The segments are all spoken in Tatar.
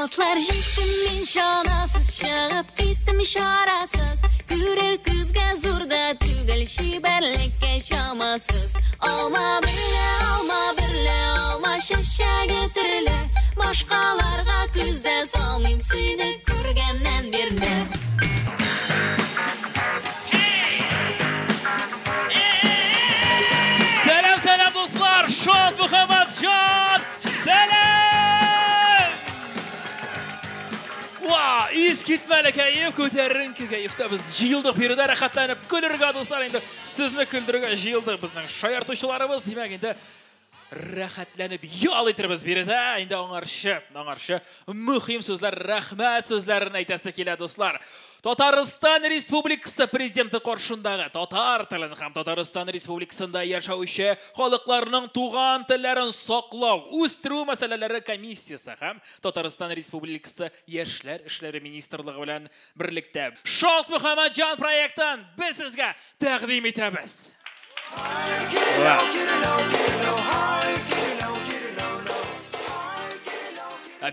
Атлар җиктем мин чанасыз, чыгып киттем чарасыз. Күрер күзгә зур да түгел, чибәрлеккә чамасыз. Алма берлә, алма берлә, алма чәчәге төрле. Башкаларга күз дә салмыйм сине күргәннән бирле. Сәлам, сәлам, дуслар! Шот Мөхәммәтҗан! Сәлам! Ва, искитмәле кәеф, күтәренке кәефтә без җыелдык биредә рәхәтләнеп көлергә, дуслар, инде сезне көлдерергә җыелдык безнең шаяртучыларыбыз, димәк, инде рәхәтләнеп ял итербез биредә. Инде аңарчы мөһим сүзләр, рәхмәт сүзләрен әйтәсе килә, дуслар. Татарстан Республикасы Президенты каршындагы татар телен һәм Татарстан Республикасында яшәүче халыкларның туган телләрен саклау, үстерү мәсьәләләре комиссиясе һәм Татарстан Республикасы Яшьләр эшләре министрлыгы белән берлектә Шалт Мөхәммәтҗан проектын без сезгә тәкъдим итәбез.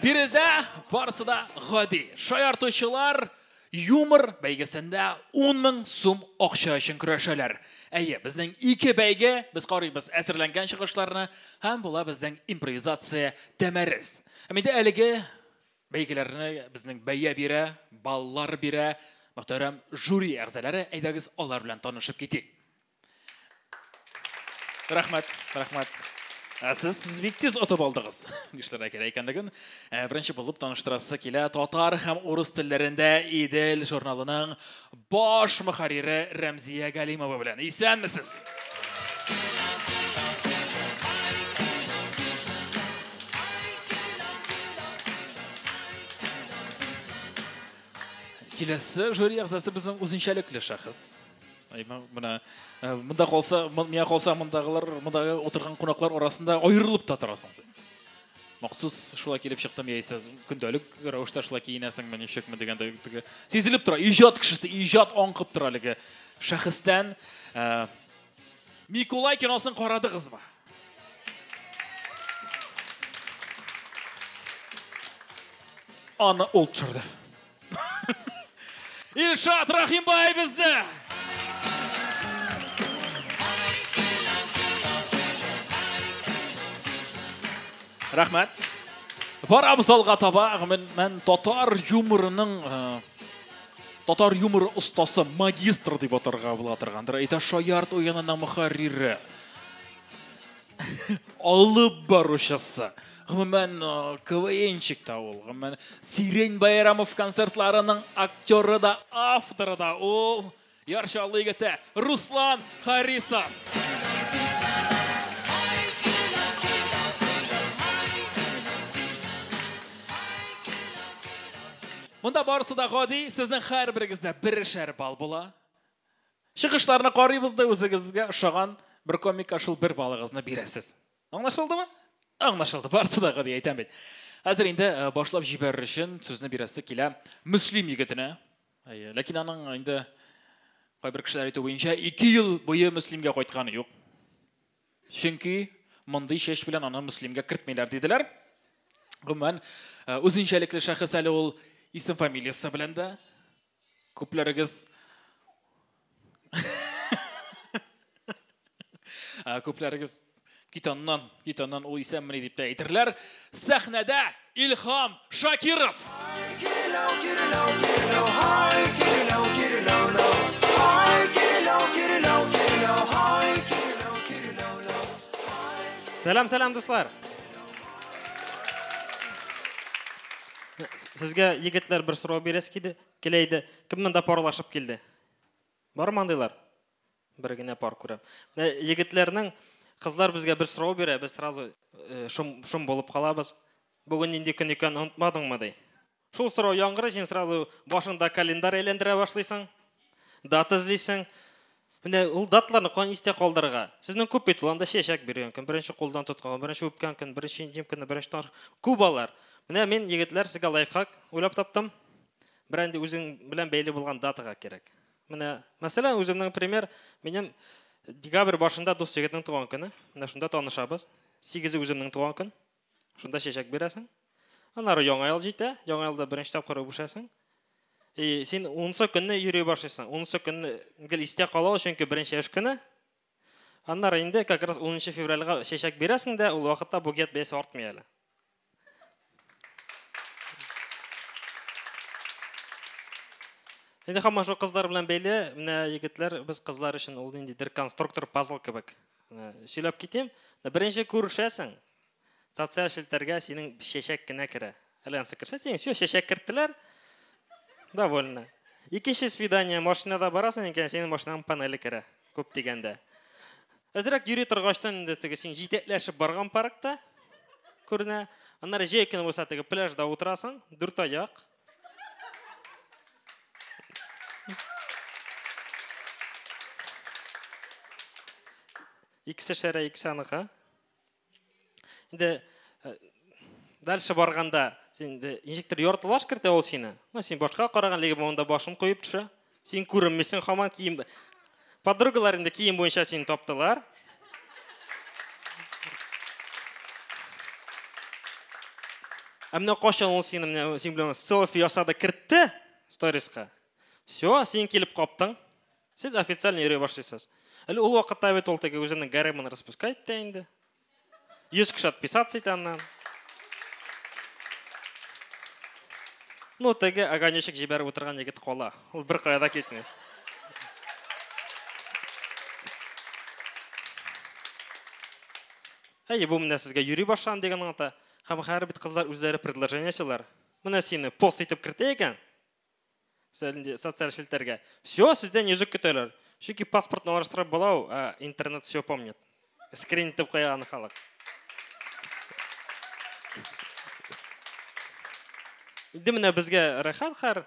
Биредә барысы да гади. Шаяртучылар юмор бәйгесендә 10 мең сум акча өчен көрәшәләр. Әйе, безнең ике бәйге, без карыйбыз әзерләнгән чыгышларны һәм була безнең импровизация тәмәрез. Һәм инде әлеге бәйгеләрне безнең бәя бирә, баллар бирә мөхтәрәм жюри әгъзалары. Әйдәгез, алар белән танышып китик. Рәхмәт, рәхмәт. Ә сез бик тиз отып алдыгыз. Нишләргә кирәк икәнлеген. Беренче булып таныштырасы килә татар һәм урыс телләрендә Идел журналының баш мөхәррире Рәмзия Галимова белән. Исәнмесез? Киләсе жюри әгъзасы безнең үзенчәлекле шәхес. Менә монда калса, миңа калса, мондагылар, мондагы утырган кунаклар арасында аерылып та торасың син. Махсус шулай килеп чыктым, яисә көндәлек рәвештә шулай киенәсеңме, ничекме дигәндә теге сизелеп тора, иҗат кешесе, иҗат аңкып тора әлеге шәхестән. Микулай киносын карадыгызмы? Аны ул төшерде. Илшат Рахимбай бездә! Рәхмәт. Барабыз алга таба, гомумән татар юморының татар юморы остасы, магистр дип атарга була торгандыр. Әйтә шаярт уенының мөхәррире. Алып баручысы. Гомумән, КВНчик та ул. Гомумән, Сирень Байрамов концертларының актеры да, авторы да ул. Яр Чаллы егете Руслан Харисов. Монда барысы да гади, сезнең һәрберегездә берешәр балл була. Чыгышларны карыйбыз да үзегезгә ошаган бер комикка шул бер балыгызны бирәсез. Аңлашылдымы? Аңлашылды. Барысы да гади, әйтәм бит. Хәзер инде башлап җибәрер өчен сүзне бирәсе килә Мөслим егетенә. Әйе, ләкин аның инде кайбер кешеләр әйтү буенча 2 ел буе Мөслимгә кайтканы юк. Чөнки мондый чәч белән аны Мөслимгә кертмиләр диделәр. Гомумән, үзенчәлекле шәхес әле ул исем фамилиясе белән дә. Күпләрегез Күпләрегез кит аннан, кит аннан, ул исәнмени дип тә әйтерләр. Сәхнәдә Илһам Шакиров. Сәлам, сәлам, дуслар. Сезгә егетләр бер сорау бирәсе килде. Килә иде. Кем монда парлашып килде? Бармы андыйлар? Бер генә пар күрәм. Менә егетләрнең кызлар безгә бер сорау бирә, без сразу шом, шом булып калабыз. Бүген нинди көн икәнен онытмадыңмы ди. Шул сорау яңгырый, син сразу башыңда календарь әйләндерә башлыйсың. Дата эзлисең. Менә ул даталарны каян истә калдырырга? Сезнең күп бит ул, анда чәчәк биргән көн, беренче кулдан тоткан, беренче үпкән көн, беренче интим көне, беренче таныш. Күп алар. Менә мин, егетләр, сезгә лайфхак уйлап таптым. Бер инде үзең белән бәйле булган датага кирәк. Менә, мәсәлән, үземнең пример, минем декабрь башында дус егетнең туган көне. Менә шунда танышабыз. 8-е үземнең туган көн. Шунда чәчәк бирәсең. Аннары Яңа ел җитә, Яңа елда беренче тапкыр үбешәсең. И син унысы көнне йөри башлыйсың. Унысы көнне гел истә кала ул, чөнки беренче эш көне. Аннары инде как раз 10 февральгә чәчәк бирәсең дә, ул вакытта букет бәясе артмый әле. Инде һаман шул кызлар белән бәйле, менә егетләр, без кызлар өчен ул ниндидер конструктор пазл кебек. Сөйләп китим. Беренче күрешәсең, социаль челтәргә синең чәчәк кенә керә. Әле ансы керсә, синең все, чәчәк керттеләр. Довольно. Икенче свидание, машинада барасың икән, синең машинаның панеле керә, күп дигәндә. Әзрәк йөри торгачтан инде теге син җитәкләшеп барган паркта күренә. Аннары җәй көне булса теге пляжда утырасың, дүрт аяк. Икесе шәрә, икесе аныкы. Инде дальше барганда син инде ничектер яртылаш кертә ул сине. Ну, син башка караган, либо монда башын куеп төшә. Син күренмисең һаман кием. Подругалар инде кием буенча сине таптылар. Ә менә кайчан ул сине менә син белән селфи ясады, кертте сториска. Все, син килеп каптың. Сез официально йөри башлыйсыз. Әле ул вакытта бит ул теге үзенең гаремын распускать итә инде. 100 кеше отписаться итә аннан. Ну, теге огонечек җибәреп утырган егет кала. Ул бер кая да китми. Әйе, бу менә сезгә йөри башлаган дигән аңлата. Һәм хәзер бит кызлар үзләре предложение ясыйлар. Менә сине пост итеп кертә икән, социаль челтәргә. Все, сездән йөзек көтәләр. Чөнки паспортны алыштырып була ул, ә интернет все помнит. Скрин итеп куя аны халык. Инде менә безгә рәхәт хәр.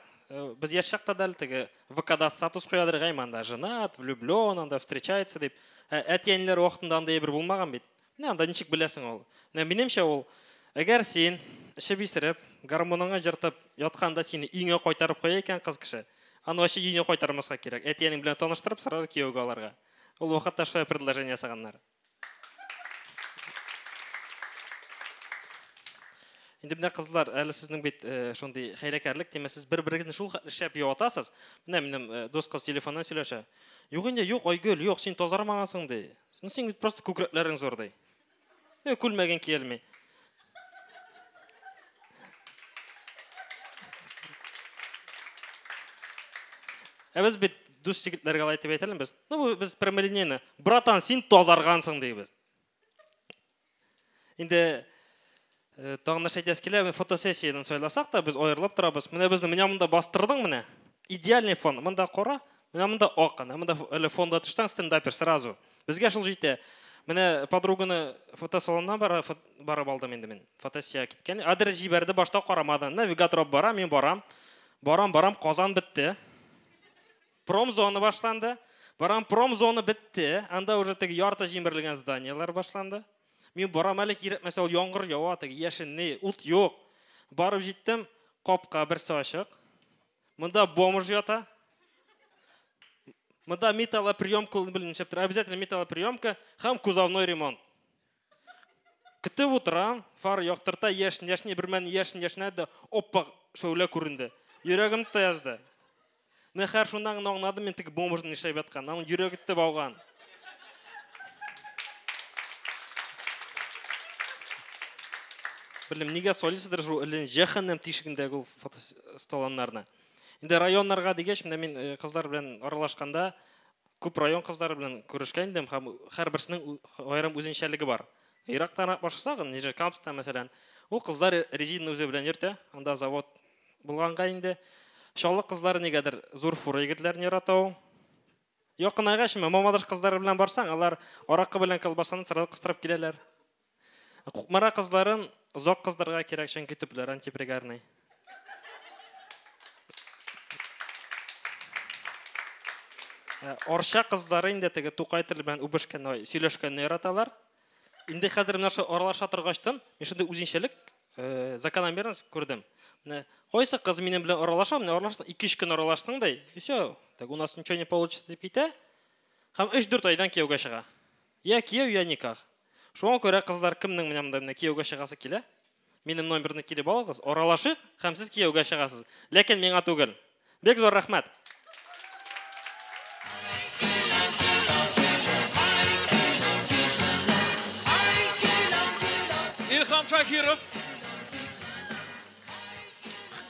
Без яшь чакта да әле теге ВКда статус куядыр гайм анда женат, влюблен, анда встречается дип. Әти-әниләр вакытында андый әйбер булмаган бит. Менә анда ничек беләсең ул? Менә минемчә ул, әгәр син эчеп исереп, гармуныңа җыртып ятканда сине өеңә кайтарып куя икән кыз кеше, аны вообще өенә кайтармаска кирәк. Әти-әниң белән таныштырып, сразу кияүгә алырга. Ул вакытта шулай предложение ясаганнар. Инде менә кызлар, әле сезнең бит шундый хәйләкәрлек димә, сез бер-берегезне шул хәтле шәп юатасыз. Менә минем дус кыз телефоннан сөйләшә. Юк инде, юк, Айгөл, юк, син тазармагансың ди. Ну син бит просто күкрәкләрең зур ди. Күлмәгең киелми. Ә без бит дус егетләргә алай дип әйтәлем без. Ну, без прямолинейно. Братан, син тазаргансың дибез. Инде тагын нәрсә әйтәсе килә, фотосессиядән сайласак та без аерылып торабыз. Менә безне менә монда бастырдың менә. Идеальный фон. Монда кара, менә монда ак. Менә монда әле фонда төштең стендапер сразу. Безгә шул җитә. Менә подруганы фотосалоннан барып алдым инде мин. Фотосессия киткән. Адрес җибәрде, башта карамадым. Навигатор алып бара, мин барам. Барам, барам, Казан бетте. Промзона башланды. Барам, промзона бетте. Анда уже теге ярты җимерелгән зданиеләр башланды. Мин барам әле кирәкмәсә ул яңгыр ява, теге яшенни, ут юк. Барып җиттем, капка берсе ачык. Монда бомж ята. Монда металлоприемка, ул белмим ничектер, обязательно металлоприемка һәм кузовной ремонт. Көтеп утырам, фар яктырта, яшен, яшни, бер мәлне яшен, яшенә дә, опа, шәүлә күренде. Йөрәгем таязды. Менә хәзер шуннан гына аңладым мин теге бомжның нишләп ятканын. Аның йөрәге тотып алган. Белмим, нигә солисыздыр шул әле җәһәннәм тишегендәге ул фотостоланнарны. Инде районнарга дигәч, менә мин кызлар белән аралашканда күп район кызлары белән күрешкән идем һәм һәрберсенең аерым үзенчәлеге бар. Ерактанрак башласак, Нижнекамскта мәсәлән, ул кызлар резина үзе белән йөртә, анда завод булганга инде. Чаллы кызлары нигәдер зур фура егетләрен ярата ул. Якынайгач, Мамадыш кызлары белән барсаң, алар аракы белән колбасаны сразу кыстырып киләләр. Кукмара кызларын озак кыздырырга кирәк, чөнки төпләр антипригарный. Арча кызлары инде теге Тукай теле белән үбешкәнне, сөйләшкәнне яраталар. Инде хәзер менә шул аралаша торгачтан, мин шундый үзенчәлек, закономерность күрдем. Менә кайсы кыз минем белән аралаша, менә аралаштың, ике-өч көн аралаштың да, и все, так у нас ничего не получится дип китә. Һәм өч-дүрт айдан кияүгә чыга. Я кияү, я никах. Шуңа күрә кызлар кемнең менә монда менә кияүгә чыгасы килә? Минем номерны килеп алыгыз, аралашыйк һәм сез кияүгә чыгасыз. Ләкин миңа түгел. Бик зур рәхмәт. Илһам Шакиров.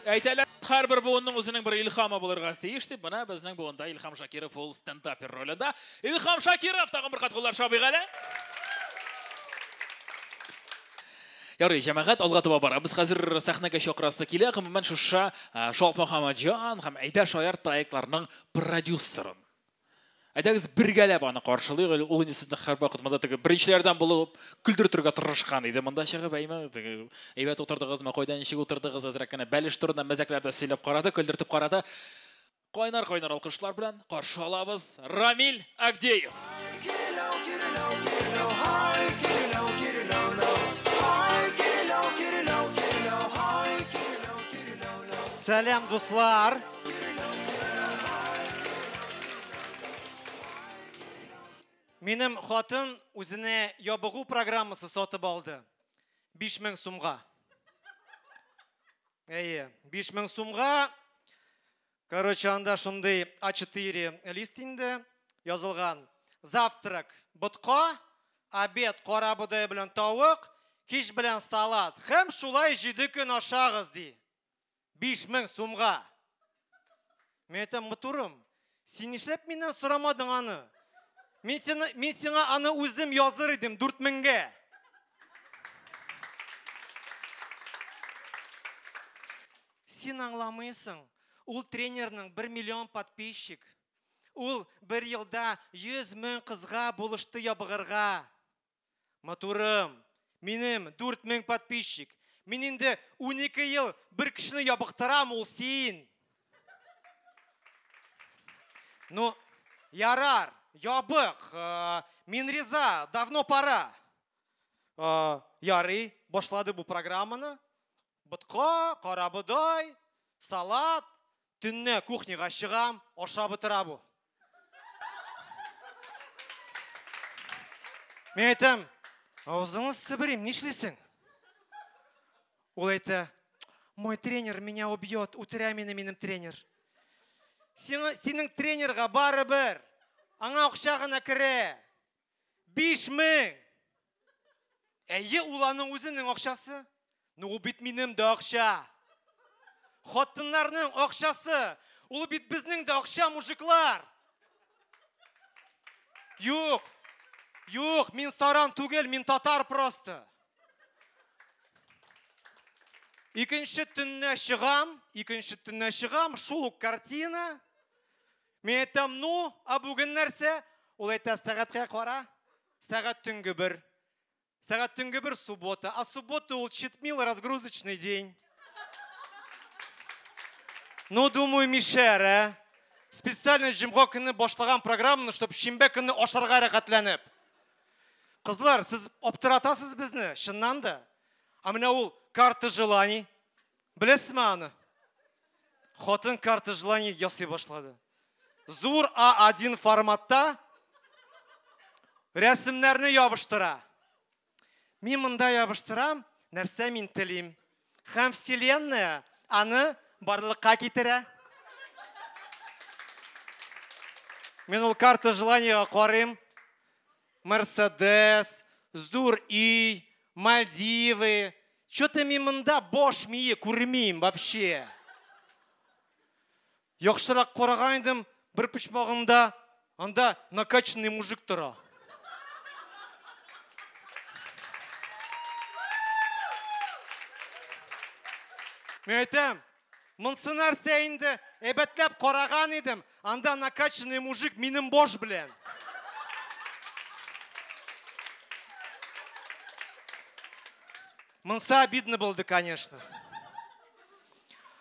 Әйтәләр, һәрбер буынның үзенең бер илһамы булырга тиеш дип, менә безнең буында Илһам Шакиров ул стендапер ролендә. Илһам Шакиров, тагын бер кат куллар чабыйк әле. Ярый, җәмәгать, алга таба барабыз. Хәзер сәхнәгә чакырасы килә. Гомумән, шушы Шалт Мөхәммәтҗан һәм Әйдә шаярт проектларының продюсерын. Әйдәгез бергәләп аны каршылыйк. Ул инде сезне һәрвакыт монда теге беренчеләрдән булып көлдертергә тырышкан иде. Монда чыгып, әйме, теге әйбәт утырдыгызмы, кайда ничек утырдыгыз, әзрәк кенә бәлеш турында мәзәкләр дә сөйләп карады, көлдертеп карады. Кайнар-кайнар алкышлар белән каршы алабыз Рамиль Агдеев. Сәлам, дуслар! Минем хатын үзенә ябыгу программасы сатып алды. 5000 сумга. Әйе, 5000 сумга. Короче, анда шундый А4 лист инде язылган. Завтрак ботка, обед кара бодай белән тавык, кич белән салат. Һәм шулай 7 көн ашагыз ди. 5000 сумга. Мин әйтәм, матурым, син нишләп миннән сорамадың аны? Мин сиңа аны үзем языр идем 4000-гә. Син аңламыйсың. Ул тренерның 1 миллион подписчик. Ул бер елда 100 мең кызга булышты ябыгырга. Матурым, минем 4000 подписчик. Мин инде 12 ел бер кешене ябыктырам, ул син. Ну, ярар, ябык, мин риза, давно пора. Ярый, башлады бу программаны. Ботка, кара бодай, салат. Төнне кухняга чыгам, ашап утыра бу. Мин әйтәм, авызыңны сыбырыйм, нишлисең? Ул әйтә, мой тренер меня убьет, үтерә мине минем тренер. Синең тренерга барыбер, аңа акча гына керә. 5000. Әйе, ул аның үзенең акчасы. Ну, ул бит минем дә акча. Хатыннарның акчасы. Ул бит безнең дә акча, мужиклар. Юк, юк, мин саран түгел, мин татар просто. Икенче төнне чыгам, икенче төнне чыгам, шул ук картина. Мин әйтәм, ну, а бүген нәрсә? Ул әйтә, сәгатькә кара, сәгать төнге бер. Сәгать төнге бер суббота, а суббота ул читмил разгрузочный день. Ну, думаю, мишәр, ә? Специально җомга көне башлаган программаны, чтоб шимбә көне ашарга рәхәтләнеп. Кызлар, сез аптыратасыз безне, чыннан да. А менә ул карта желаний. Беләсезме аны? Хатын карта желаний ясый башлады. Зур А1 форматта рәсемнәрне ябыштыра. Мин монда ябыштырам, нәрсә мин телим. Һәм вселенная аны барлыкка китерә. Мин ул карта желаниега карыйм. Мерседес, зур өй, Мальдивы. Чё-то мин монда баш мие күрмим вообще. Яхшырак караган идем, бер почмагында анда накачанный мужик тора. Мин әйтәм, монсы нәрсә инде, әйбәтләп караган идем, анда накачанный мужик минем баш белән. Монсы обидно булды, конечно.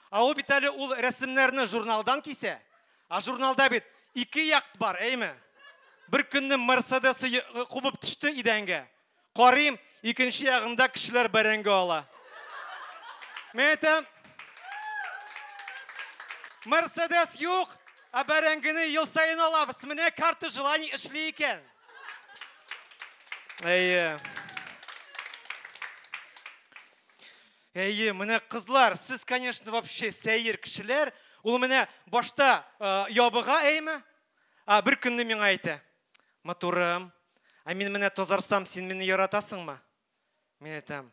А ул бит әле ул рәсемнәрне журналдан кисә. А журналда бит ике як бар, әйме? Бер көнне Мерседесы кубып төште идәнгә. Карыйм, икенче ягында кешеләр бәрәңге ала. Мин әйтәм, Мерседес юк, ә бәрәңгене ел саен алабыз. Менә карта желаний эшли икән. Әйе. Әйе, менә кызлар, сез, конечно, вообще сәер кешеләр. Ул менә башта ябыга, әйме? А бер көнне миңа әйтә: "Матурым, ә мин менә тазарсам, син мине яратасыңмы?" Мин әйтәм: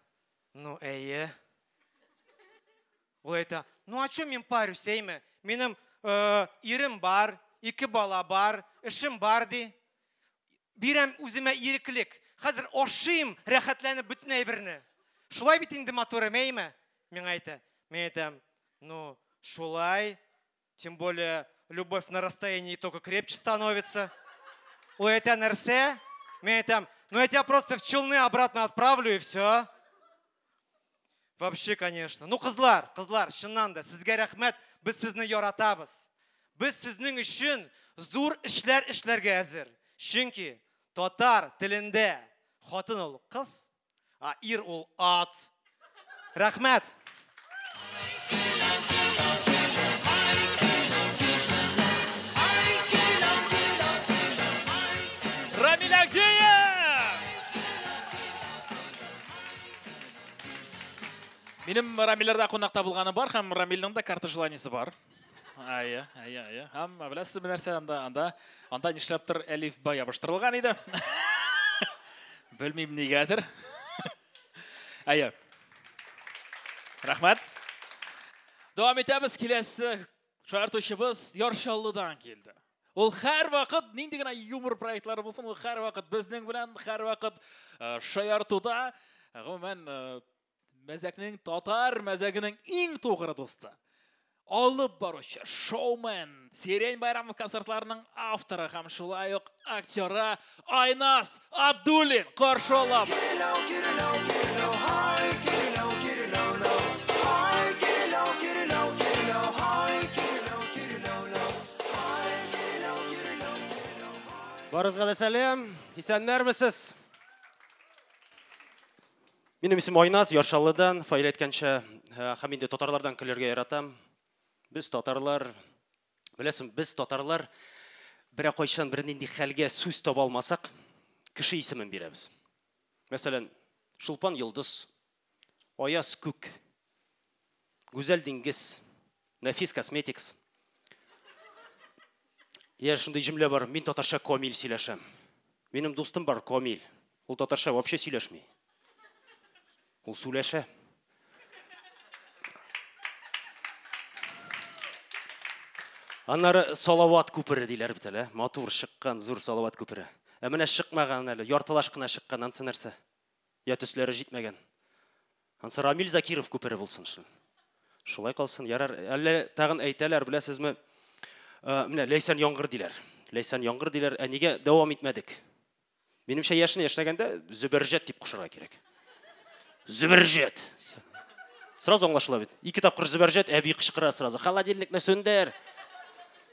"Ну, әйе." Ул әйтә: "Ну, а чё мин парюсь, әйме? Минем ирем бар, ике бала бар, эшем бар, ди. Бирәм үземә иреклек. Хәзер ашыйм, рәхәтләнеп бөтен әйберне. Шулай бит инде, матурым, әйме?" Миңа әйтә. Мин әйтәм: "Ну, шулай. Тем более любовь на расстоянии только крепче становится." Ул әйтә: "Нәрсә?" Мин әйтәм: "Ну, я тебя просто в Челны обратно отправлю, и все." Вообще, конечно. Ну, кызлар, кызлар, чыннан да, сезгә рәхмәт, без сезне яратабыз. Без сезнең өчен зур эшләр эшләргә әзер. Чөнки татар телендә хатын ул кыз, а ир ул ат. Рәхмәт. Рамиль Агдеев! Минем Рамиләрдә кунакта булганым бар, һәм Рамилнең дә карта желаниесе бар. Әйе, әйе, әйе. Һәм беләсезме нәрсә анда, анда, анда нишләптер әлифба ябыштырылган иде. Белмим нигәдер. Әйе. Рәхмәт. Дәвам итәбез. Киләсе шаяртучыбыз Яр Чаллыдан килде. Ул һәрвакыт нинди генә юмор проектлары булсын, ул һәрвакыт безнең белән, һәрвакыт шаяртуда, гомумән, мәзәкнең, татар мәзәгенең иң тугры дусты. Алып баручы, шоумен, Сирень Байрамов концертларының авторы һәм шулай ук актеры Айназ Абдуллин каршы алабыз. Барыгызга да сәлам, исәннәрмесез? Минем исемем Айназ, Яр Чаллыдан, Фаил әйткәнчә, һәм инде татарлардан көлергә яратам. Без татарлар, беләсең, без татарлар берәр кайчан бернинди хәлгә сүз таба алмасак, кеше исемен бирәбез. Мәсәлән, Чулпан йолдыз, Аяз күк, Гүзәл диңгез, Нәфис косметикс. Я шундый җөмлә бар, мин татарча камил сөйләшәм. Минем дустым бар, Камил. Ул татарча вообще сөйләшми. Ул сүләшә. Аннары Салават күпере диләр бит әле, матур чыккан зур Салават күпере. Ә менә чыкмаган әле, яртылаш кына чыккан, ансы нәрсә? Я төсләре җитмәгән. Ансы Рамил Закиров күпере булсын шул. Шулай калсын, ярар. Әллә тагын әйтәләр, беләсезме? Менә Ләйсән яңгыр диләр. Ләйсән яңгыр диләр, ә нигә дәвам итмәдек? Минемчә, яшен яшьнәгәндә Зөбәрҗәт дип кушырга кирәк. Зөбәрҗәт. Сразу аңлашыла бит. Ике тапкыр Зөбәрҗәт, әби кычкыра сразу. Холодильникны сүндер.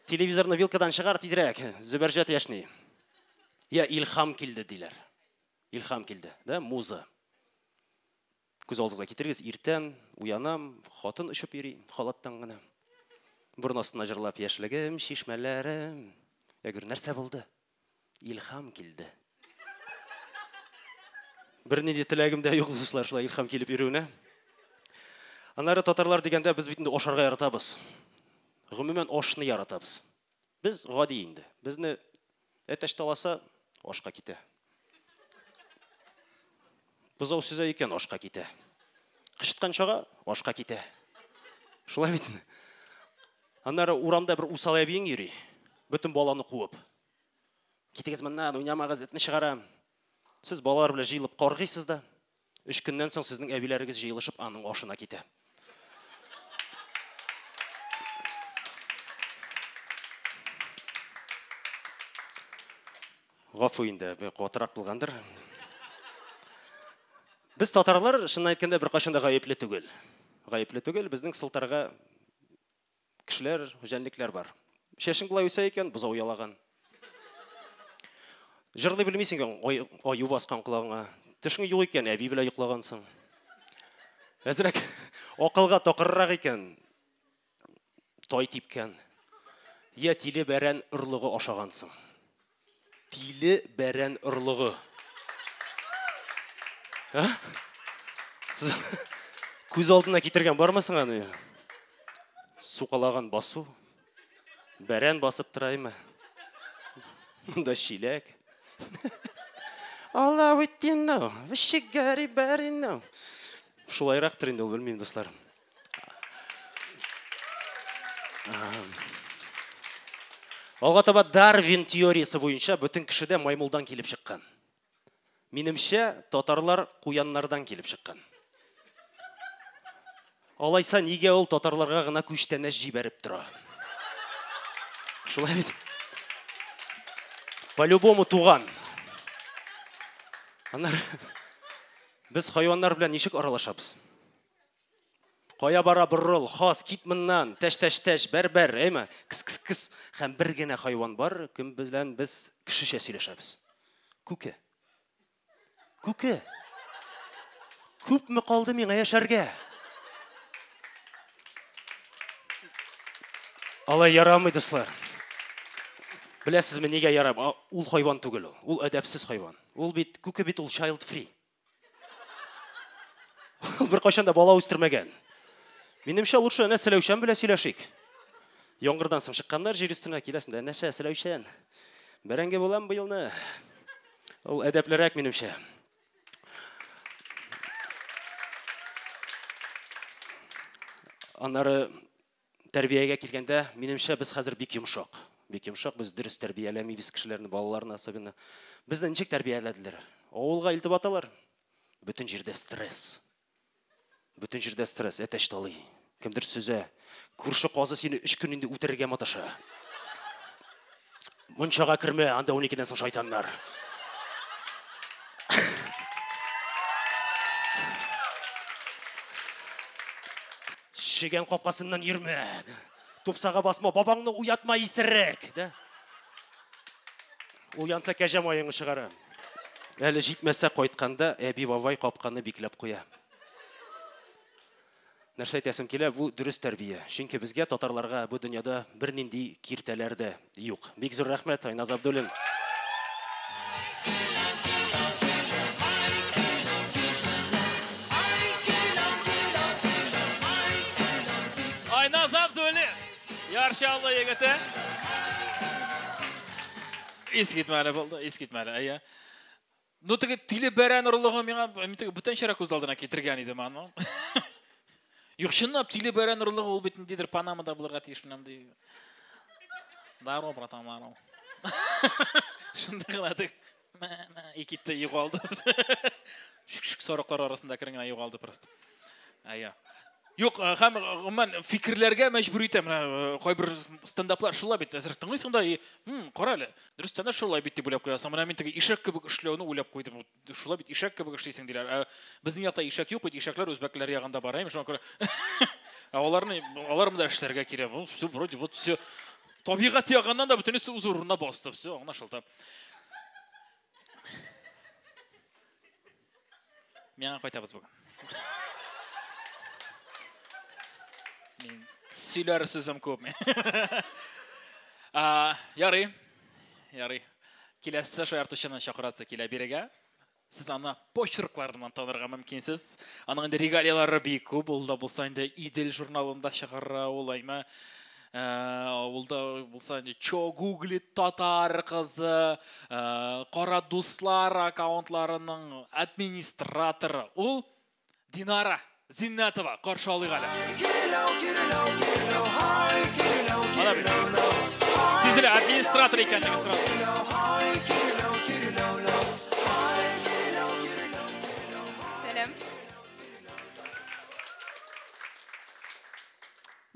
Телевизорны вилкадан чыгар тизрәк. Зөбәрҗәт яшьни. Я илһам килде диләр. Илһам килде, да, муза. Күз алдыгызга китерегез, иртән уянам, хатын очып йөри, халаттан гына. Борын астына җырлап, яшьлегем, чишмәләрем. Я говорю, нәрсә булды? Илһам килде. Бернинди теләгем дә юк, дуслар, шулай илһам килеп йөрүенә. Аннары татарлар дигәндә без бит инде ашарга яратабыз. Гомумән ашны яратабыз. Без гади инде. Безне әтәч таласа, ашка китә. Бозау сөзә икән, ашка китә. Кычыткан чага, ашка китә. Шулай бит инде. Аннары урамда бер усал әбиең йөри, бөтен баланы куып. Китегез моннан, уйнамагыз, этне чыгарам. Сез балалар белән җыелып каргыйсыз да, өч көннән соң сезнең әбиләрегез җыелышып аның ашына китә. Гафу инде, бик катырак булгандыр. Без татарлар, чынын әйткәндә, беркайчан да гаепле түгел. Гаепле түгел, безнең сылтарга кешеләр, җәнлекләр бар. Чәчең болай үсә икән, бозау ялаган. Җырлый белмисең икән, аю баскан колагыңа. Тешең юк икән, әби белән йоклагансың. Әзрәк акылга такыррак икән, тай типкән. Я тиле бәрән орлыгы ашагансың. Тиле бәрән орлыгы. Ә? Сез Күз алдына китергән бармы соң аны? Сукалаган басу. Бәрән басып тора име? Монда чиләк. Шулайрактыр инде ул, белмим, дуслар. Алга таба Дарвин теориясе буенча бөтен кеше дә маймылдан килеп чыккан. Минемчә, татарлар куяннардан килеп чыккан. Алайса нигә ул татарларга гына күчтәнәч җибәреп тора? Шулай бит. По-любому туган. Аннары без хайваннар белән ничек аралашабыз? Кая бара борыл, хас, кит моннан, тәш-тәш-тәш, бәр-бәр, әйме? Кс-кс-кс. Һәм бер генә хайван бар, кем белән без кешечә сөйләшәбез. Күке. Күке. Күпме калды миңа яшәргә? Алай ярамый, дуслар. Беләсезме, нигә ярамый? Ул хайван түгел ул. Ул әдәпсез хайван. Ул бит, күке бит ул child free. Ул беркайчан да бала үстермәгән. Минемчә, лучше әнә Селәүчән белән сөйләшик. Яңгырдан соң чыкканнар җир өстенә, киләсең дә, әнәшә, Селәүчән. Бәрәңге булам быелны. Ул әдәплерәк, минемчә. Аннары тәрбиягә килгәндә, минемчә, без хәзер бик йомшак. Бик йомшак, без дөрес тәрбияләмибез кешеләрне, балаларны особенно. Безне ничек тәрбияләделәр? Авылга илтеп аталар. Бөтен җирдә стресс. Бөтен җирдә стресс, әтәч талый. Кемдер сөзә. Күрше казы сине 3 көн инде үтерергә маташа. Мунчага кермә, анда 12-дән соң шайтаннар. Чегән капкасыннан йөрмә. Тупсага басма, бабаңны уятма исерек, да? Уянса кәҗә маеңны чыгара. Әле җитмәсә кайтканда әби бабай капканы бикләп куя. Нәрсә әйтәсем килә, бу дөрес тәрбия. Чөнки безгә, татарларга, бу дөньяда бернинди киртәләр дә юк. Бик зур рәхмәт, Айназ Абдуллин. Айназ Абдуллин, Яр Чаллы егете. Искитмәле булды, искитмәле, әйе. Ну, теге тиле бәрән орлыгы миңа, мин теге бүтәнчәрәк күз алдына китергән идем аны. Юк, чынлап тиле бәрән орлыгы ул бит ниндидер Панамада булырга тиеш менә мондый. Здорово, братан, здорово. Шунда гына теге мә, мә, и китте, югалды. Шик-шик сарыклар арасында әкрен генә югалды просто. Әйе. Юк, һәм гомумән фикерләргә мәҗбүр итә. Менә кайбер стендаплар шулай бит, әзрәк тыңлыйсың да, и, кара әле, дөрестән дә шулай бит дип уйлап куясың. Менә мин теге ишәк кебек эшләүне уйлап куйдым. Шулай бит, ишәк кебек эшлисең диләр. Ә безнең якта ишәк юк бит, ишәкләр үзбәкләр ягында бар, әйме, шуңа күрә. Ә аларны, алар монда эшләргә кирәк. Ну, все, вроде, вот все. Табигать ягыннан да бөтенесе үз урынына басты, все, аңлашылды. Миңа кайтабыз бүген. Мин сөйләр сүзем күп. Ярый, ярый. Киләсе шаяртучыны чакырасы килә бирегә. Сез аны почеркларыннан танырга мөмкинсез. Аның инде регалияләре бик күп. Ул да булса инде Идел журналында чыгара, ул әйме. Ул да булса инде Чо гуглит татар кызы, Кара дуслар аккаунтларының администраторы. Ул Динара Зиннәтова. Каршы алыйк әле. Сизелә, администратор икәнлеге сразу. Сәлам.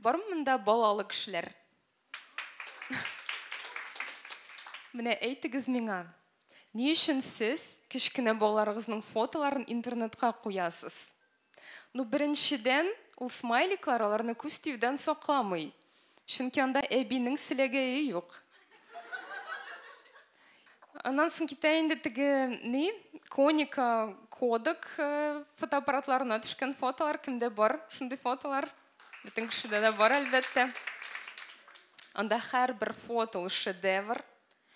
Бармы монда балалы кешеләр? Менә әйтегез миңа, ни өчен сез кечкенә балаларыгызның фотоларын интернетка куясыз? Ну, беренчедән, ул смайликлар аларны күз тиюдән сакламый. Чөнки анда әбинең селәгәе юк. Аннан соң китә инде теге ни, Коника, Кодак фотоаппаратларына төшкән фотолар, кемдә бар шундый фотолар? Бөтен кешедә дә бар, әлбәттә. Анда һәрбер фото ул шедевр.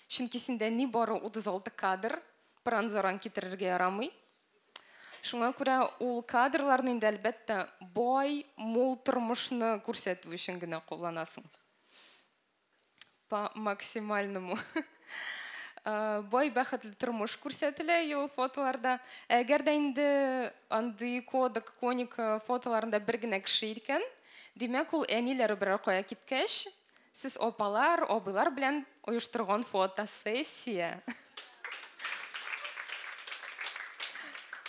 Чөнки синдә ни бары 36 кадр, пыран-заран китерергә ярамый. Шуңа күрә ул кадрларны инде, әлбәттә, бай, мул тормышны күрсәтү өчен генә кулланасың. По максимальному. Бай, бәхетле тормыш күрсәтелә ул фотоларда. Әгәр дә инде андый Кодак, Коника фотоларында бер генә кеше икән, димәк, ул әниләре берәр кая киткәч, сез апалар, абыйлар белән оештырган фотосессия.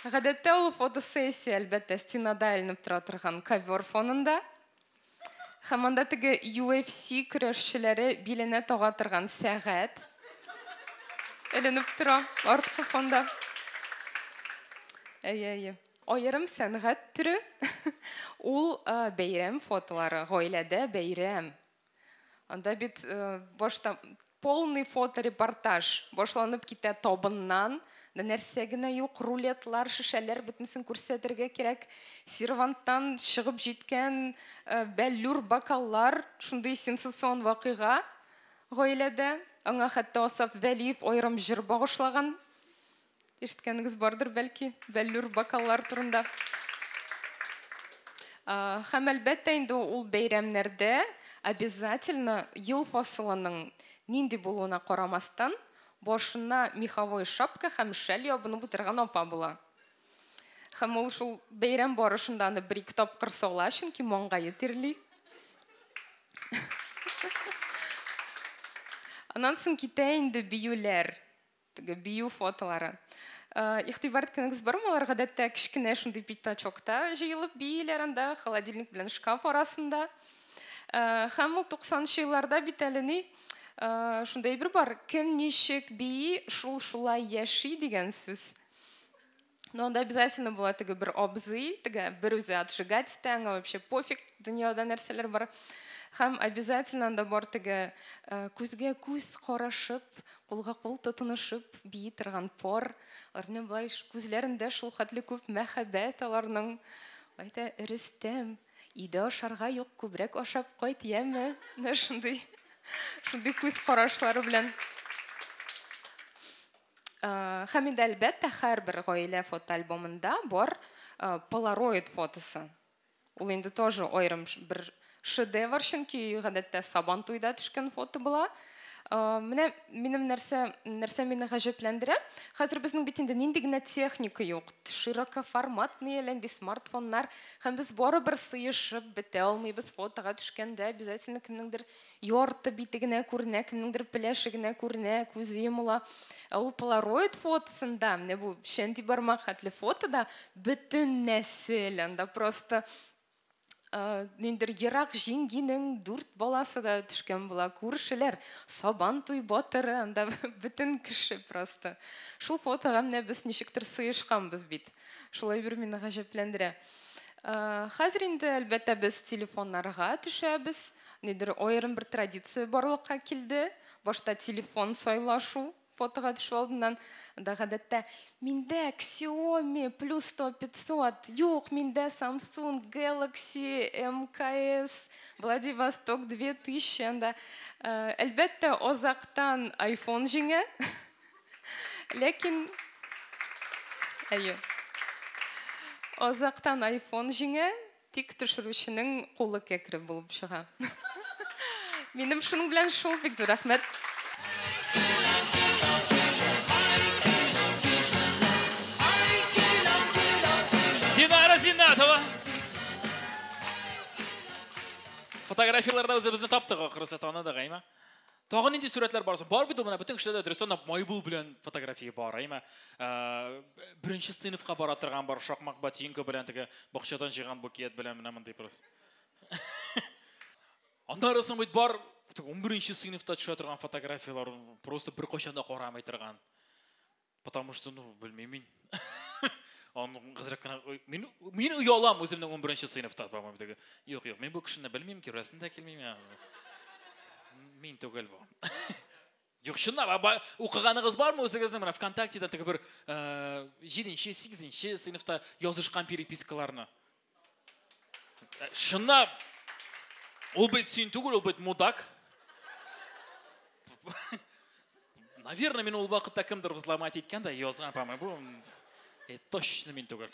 Гадәттә ул фотосессия, әлбәттә, стенада эленеп тора торган ковер фонында. Һәм анда теге UFC көрәшчеләре биленә тага торган сәгать эленеп тора арткы фонда. Әйе, әйе. Аерым сәнгать төре ул бәйрәм фотолары, гаиләдә бәйрәм. Анда бит башта полный фоторепортаж башланып китә табыннан. Нәрсә генә юк, рулетлар, шешәләр, бөтенесен күрсәтергә кирәк. Серванттан чыгып җиткән бәллүр бокаллар, шундый сенсацион вакыйга гаиләдә. Аңа хәтта Асаф Вәлиев аерым җыр багышлаган. Ишеткәнегез бардыр бәлки, бәллүр бокаллар турында. Һәм әлбәттә инде ул бәйрәмнәрдә обязательно ел фасылының нинди булуына карамастан, башына меховой шапка һәм шәл ябынып утырган апа була. Һәм ул шул бәйрәм барышында аны бер-ике тапкыр сала, чөнки маңгае тирли. Аннан соң китә инде биюләр, теге бию фотолары. Игътибар иткәнегез бармы? Алар гадәттә кечкенә шундый пятачокта җыелып бииләр анда, холодильник белән шкаф арасында. Һәм ул 90-нчы елларда бит әле ни, шундай бер бар, кем ничек бии, шул шулай яши дигән сүз. Но анда обязательно була теге бер абзый, теге бер үзе отжигать итә, аңа вообще пофиг дөньяда нәрсәләр бар. Һәм обязательно анда бар теге күзгә күз карашып, кулга кул тотынышып бии торган пар. Алар менә болай күзләрендә шул хәтле күп мәхәббәт аларның. Әйтә, Рөстәм, өйдә ашарга юк, күбрәк ашап кайт, яме? Менә шундый, шундый күз карашлары белән. Һәм инде әлбәттә һәрбер гаилә фотоальбомында бар полароид фотосы. Ул инде тоже аерым бер шедевр, чөнки гадәттә Сабан туйда төшкән фото була. Менә минем нәрсә мине гаҗәпләндерә. Хәзер безнең бит инде нинди генә техника юк. Широкоформатный әллә нинди смартфоннар. Һәм без барыбер сыешып бетә алмыйбыз фотога төшкәндә. Обязательно кемнеңдер ярты бите генә күренә, кемнеңдер пеләше генә күренә, күзе йомыла. Ә ул полароид фотосында, менә бу чәнти бармак хәтле фотода бөтен нәсел анда просто ниндидер ерак җиңгинең 4 баласы да төшкән була, күршеләр, Сабан туй батыры, анда бөтен кеше просто. Шул фотога менә без ничектер сыешканбыз бит. Шулай бер мине гаҗәпләндерә. Хәзер инде әлбәттә без телефоннарга төшәбез. Нидер аерым бер традиция барлыкка килде. Башта телефон сайлашу фотога төшү алдыннан. Анда гадәттә миндә Xiaomi плюс 100-500, юк, миндә Samsung Galaxy МКС Владивосток 2000. Анда әлбәттә озактан iPhone җиңә. Ләкин әйе. Озактан iPhone җиңә, тик төшерүченең кулы кәкре булып чыга. Минем шуның белән шул, бик зур рәхмәт. Динара Зиннатова. Фотографияларда үзебезне таптык, ахрысы таныдык, әйме? Тагын нинди сурәтләр бар соң? Бар бит ул, менә бөтен кешеләрдә дөрестән дә Майбул белән фотография бар, әйме? Беренче сыйныфка бара торган бар, шакмак ботинка белән, теге бакчадан җыйган букет белән, менә мондый просто. Аннары соң бит бар, теге 11 сыйныфта төшә торган фотографиялар, просто бер кайчан да карамый торган. Потому что, ну, белмим мин. Аны кызрак кына, ой, мин оялам үземнең 11 сыйныфта, по-моему, теге. Юк, юк, мин бу кешене белмим, күрәсем дә килмим, я. Мин түгел бу. Юк, чынлап, укыганыгыз бармы үзегезнең менә ВКонтактеда теге бер 7-нче, 8-нче сыйныфта язышкан перепискаларны? Чынлап, ул бит син түгел, ул бит мудак. Наверное, мин ул вакытта кемдер взломать иткән дә язган, по-моему, бу Точно мин түгел.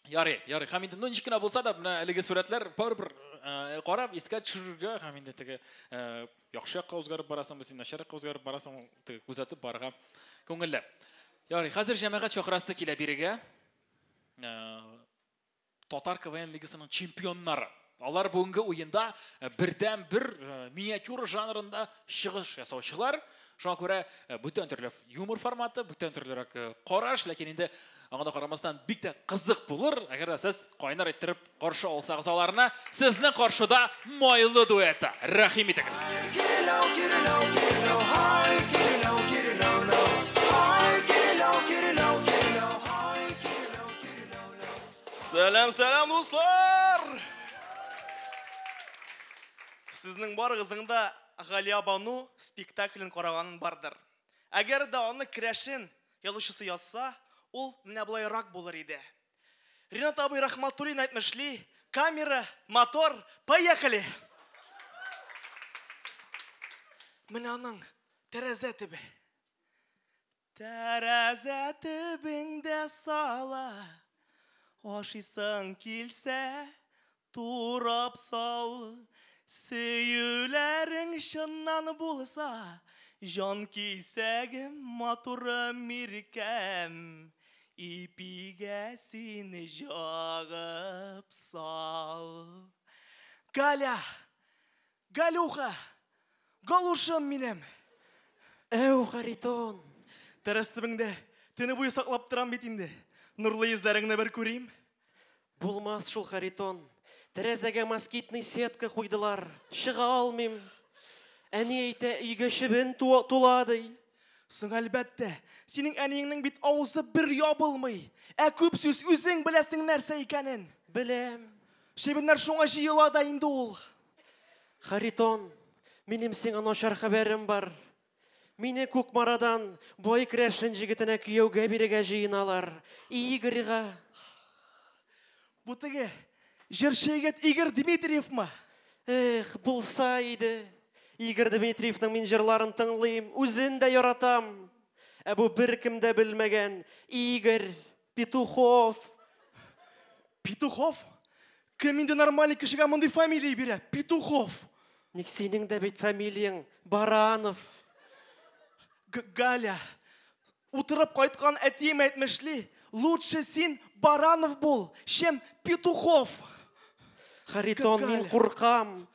Ярый, ярый. Һәм инде, ну, ничек кенә булса да, менә әлеге сурәтләр барыбер карап, искә төшерергә һәм инде теге яхшы якка үзгәреп барасыңмы, син начар якка үзгәреп барасың, теге күзәтеп барырга күңелле. Ярый, хәзер җәмәгать чакырасы килә бирегә. Татар КВН лигасының чемпионнары. Алар бүгенге уенда бердән бер миниатюра жанрында чыгыш ясаучылар. Шуңа күрә бүтән төрле юмор форматы, бүтән төрлерәк караш, ләкин инде аңа да карамастан бик тә кызык булыр. Әгәр дә сез кайнар иттереп каршы алсагыз аларны, сезнең каршыда майлы дуэты. Рәхим итегез. Сәлам, сәлам, дуслар! Сезнең барыгызның да Галиябану спектаклен караганын бардыр. Әгәр дә аны керәшен язучысы язса, ул менә болайрак булыр иде. Ринат абый Рахматуллин әйтмешли, камера, мотор, поехали! Менә аның тәрәзә төбе. Тәрәзә төбеңдә сала, ашыйсың килсә, турап сал. Сөюләрең чыннан булса, җан кисәгем, матурым иркәм, ипигә сине җагып сал. Галя, Галюха, Галушым минем. Әү, Харитон. Тәрәз төбеңдә төне буе саклап торам бит инде. Нурлы йөзләреңне бер күрим. Булмас шул, Харитон. Тәрәзәгә москитный сетка куйдылар. Чыга алмыйм. Әни әйтә, өйгә чебен тула ди. Соң әлбәттә, синең әниеңнең бит авызы бер ябылмый. Ә күп сүз үзең беләсең нәрсә икәнен. Беләм. Чебеннәр шуңа җыела да инде ул. Харитон, минем сиңа начар хәбәрем бар. Мине Кукмарадан бай керәшен җегетенә кияүгә бирергә җыеналар. Игорьга. Бу теге җырчы егет Игорь Дмитриевмы? Эх, булса иде. Игорь Дмитриевның мин җырларын тыңлыйм, үзен дә яратам. Ә бу беркем дә белмәгән Игорь Петухов. Петухов? Кем инде нормальный кешегә мондый фамилия бирә? Петухов. Ник синең дә бит фамилияң Баранов. Галя, утырып кайткан әтием әйтмешли, лучше син Баранов бул, чем Петухов. Харитон, мин куркам.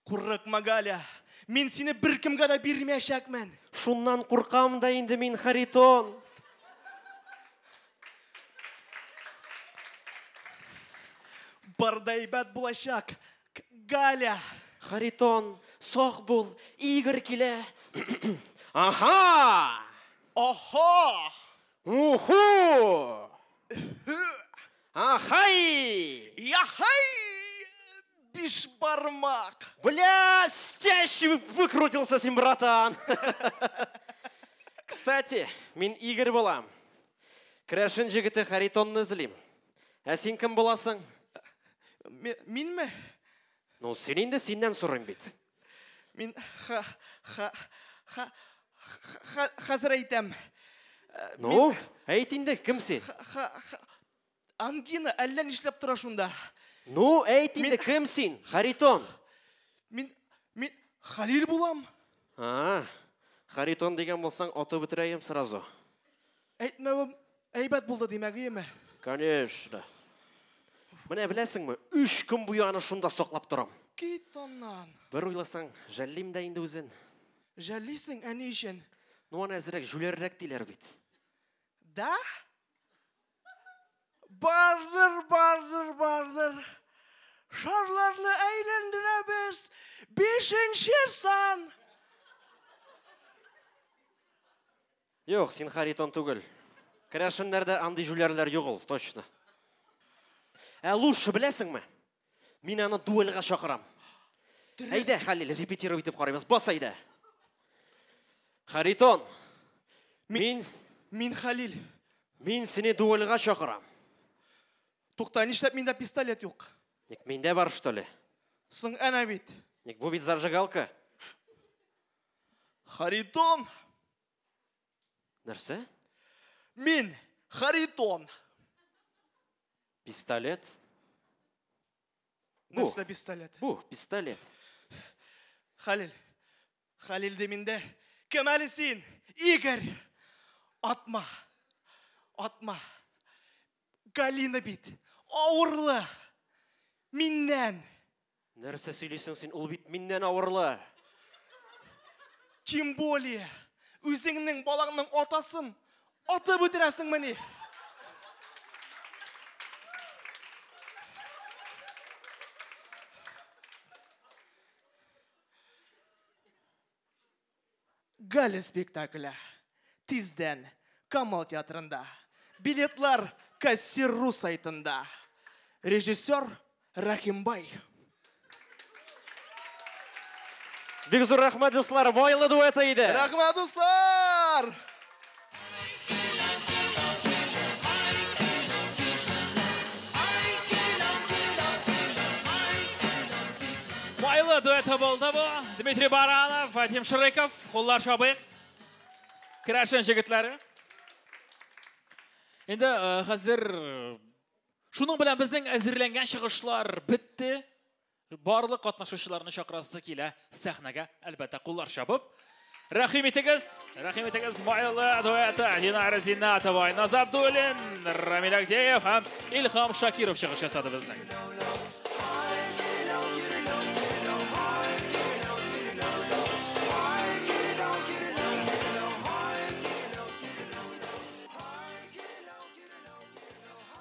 Курыкма, Галя. Мин сине беркемгә дә бирмәячәкмен. Шуннан куркам да инде мин, Харитон. Бар да әйбәт булачак, Галя. Харитон, сак бул, Игорь килә. Аха! Аха! Уху! Ахай! Яхай! Бишбармак! Блестяще выкрутился син, братан! Кстати, мин Игорь булам. Керәшен җегете Харитонны эзлим. Ә син кем буласың? Минме? Ну, син инде синнән сорыйм бит. Мин ха ха ха хәзер әйтәм. Ну, әйт инде, кем син? Ангина әллә нишләп тора шунда. Ну, әйт инде, кем син? Харитон. Мин Халил булам. А, Харитон дигән булсаң, атып бетерәем сразу. Әйтмәвем әйбәт булды димәк, иеме? Конечно. Менә беләсеңме, 3 көн буе аны шунда саклап торам. Кит аннан. Бер уйласаң, жәллим дә инде үзен. Жәллисең, ә ни өчен? Ну, аны әзрәк җүләррәк диләр бит. Да? Бардыр, бардыр, бардыр. Шарларны әйләндерәбез. 5-нче сан. Юк, син Харитон түгел. Керәшеннәрдә андый җүләрләр юк ул, точно. Ә лучше беләсеңме? Мин аны дуэльгә чакырам. Әйдә, Халил, репетировать итеп карыйбыз. Бас әйдә. Харитон. Мин Халил. Мин сине дуэльгә чакырам. Тукта, нишләп миндә пистолет юк? Ник миндә бар, что ли? Соң әнә бит. Ник бу бит зажигалка. Харитон. Нәрсә? Мин Харитон. Пистолет? Бу. Нәрсә пистолет? Бу, пистолет. Хәлил. Хәлил дим инде. Кем әле син? Игорь. Атма. Атма. Галина бит. Авырлы. Миннән. Нәрсә сөйлисең син? Ул бит миннән авырлы. Тем более, үзеңнең балаңның атасын атып үтерәсеңмени? Галя спектакле. Тиздән Камал театрында. Билетлар Кассир.ру сайтында. Режиссер Рахимбай. Бик зур рәхмәт, дуслар. Майлы дуэты иде. Рәхмәт, дуслар! Майлы дуэты булды бу. Дмитрий Баранов, Вадим Шрыков, куллар чабыйк. Керәшен җегетләре. Инде э, хәзер э, шуның белән безнең әзерләнгән чыгышлар бетте. Барлык катнашучыларны чакырасы килә сәхнәгә, әлбәттә, куллар чабып. Рәхим итегез, рәхим итегез, Майлы дуэты Динара Зиннатова, Айназ Абдуллин, Рамиль Агдеев һәм Илһам Шакиров чыгыш ясады безнең.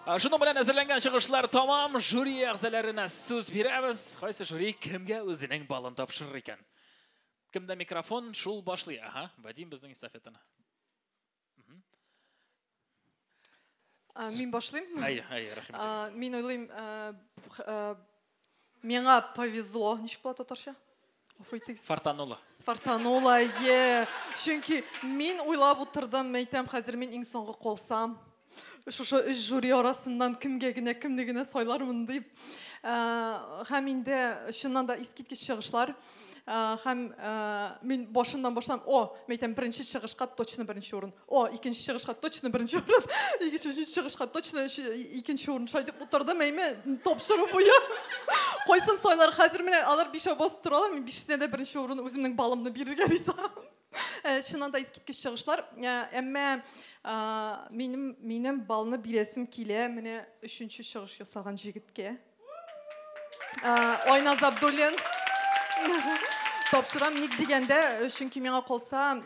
Шуның белән әзерләнгән чыгышлар тамам. Жюри әгъзаларына сүз бирәбез. Кайсы жюри кемгә үзенең балын тапшырыр икән? Кемдә микрофон, шул башлый. Ага, Вадим безнең эстафетаны. Мин башлыйм. Әйе, әйе, рәхим итегез. Мин уйлыйм, миңа повезло. Ничек була татарча? Гафу итегез. Фартанула. Фартанула, е. Чөнки мин уйлап утырдым, әйтәм, хәзер мин иң соңгы калсам, шушы өч жюри арасыннан кемгә генә, кемне генә сайлармын дип. Һәм инде чыннан да искиткеч чыгышлар. Һәм мин башыннан башлам, о, мин әйтәм, беренче чыгышка точно беренче урын. О, икенче чыгышка точно беренче урын. Икенче чыгышка точно икенче урын. Шулай дип утырдым, әйме, тапшыру буе. Кайсын сайлар? Хәзер менә алар бишәү басып торалар, мин бишесенә дә беренче урын үземнең балымны бирергә риза. Чыннан да искиткеч чыгышлар. Әмма минем балны бирәсем килә менә өченче чыгыш ясаган җегеткә. Айназ Абдуллин. Тапшырам, ник дигәндә, чөнки миңа калса,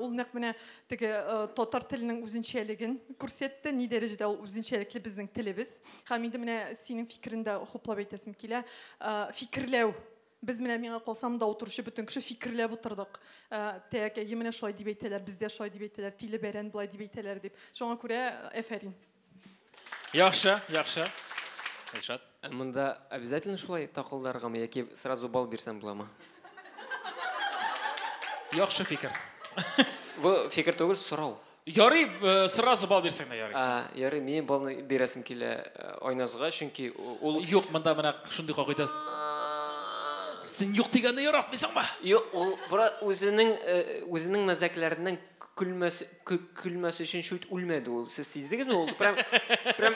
ул нәкъ менә теге татар теленең үзенчәлеген күрсәтте, ни дәрәҗәдә ул үзенчәлекле безнең телебез. Һәм инде менә синең фикерен дә хуплап әйтәсем килә. Фикерләү. Без менә миңа калса, монда утыручы бөтен кеше фикерләп утырдык. Тәк, әйе, менә шулай дип әйтәләр, бездә шулай дип әйтәләр, тиле бәрән болай дип әйтәләр дип. Шуңа күрә, әфәрин. Яхшы, яхшы. Илшат. Монда обязательно шулай такылдаргамы яки сразу балл бирсәм буламы? Яхшы фикер. Бу фикер түгел, сорау. Ярый, сразу балл бирсәң дә ярый. Ярый, мин баллны бирәсем килә Айназга, чөнки ул Юк, монда менә шундый кагыйдә. Син юк дигәнне яратмыйсыңмы? Юк, ул бра үзенең мәзәкләреннән көлмәс өчен чуть үлмәде ул. Сез сиздегезме? Ул прям, прям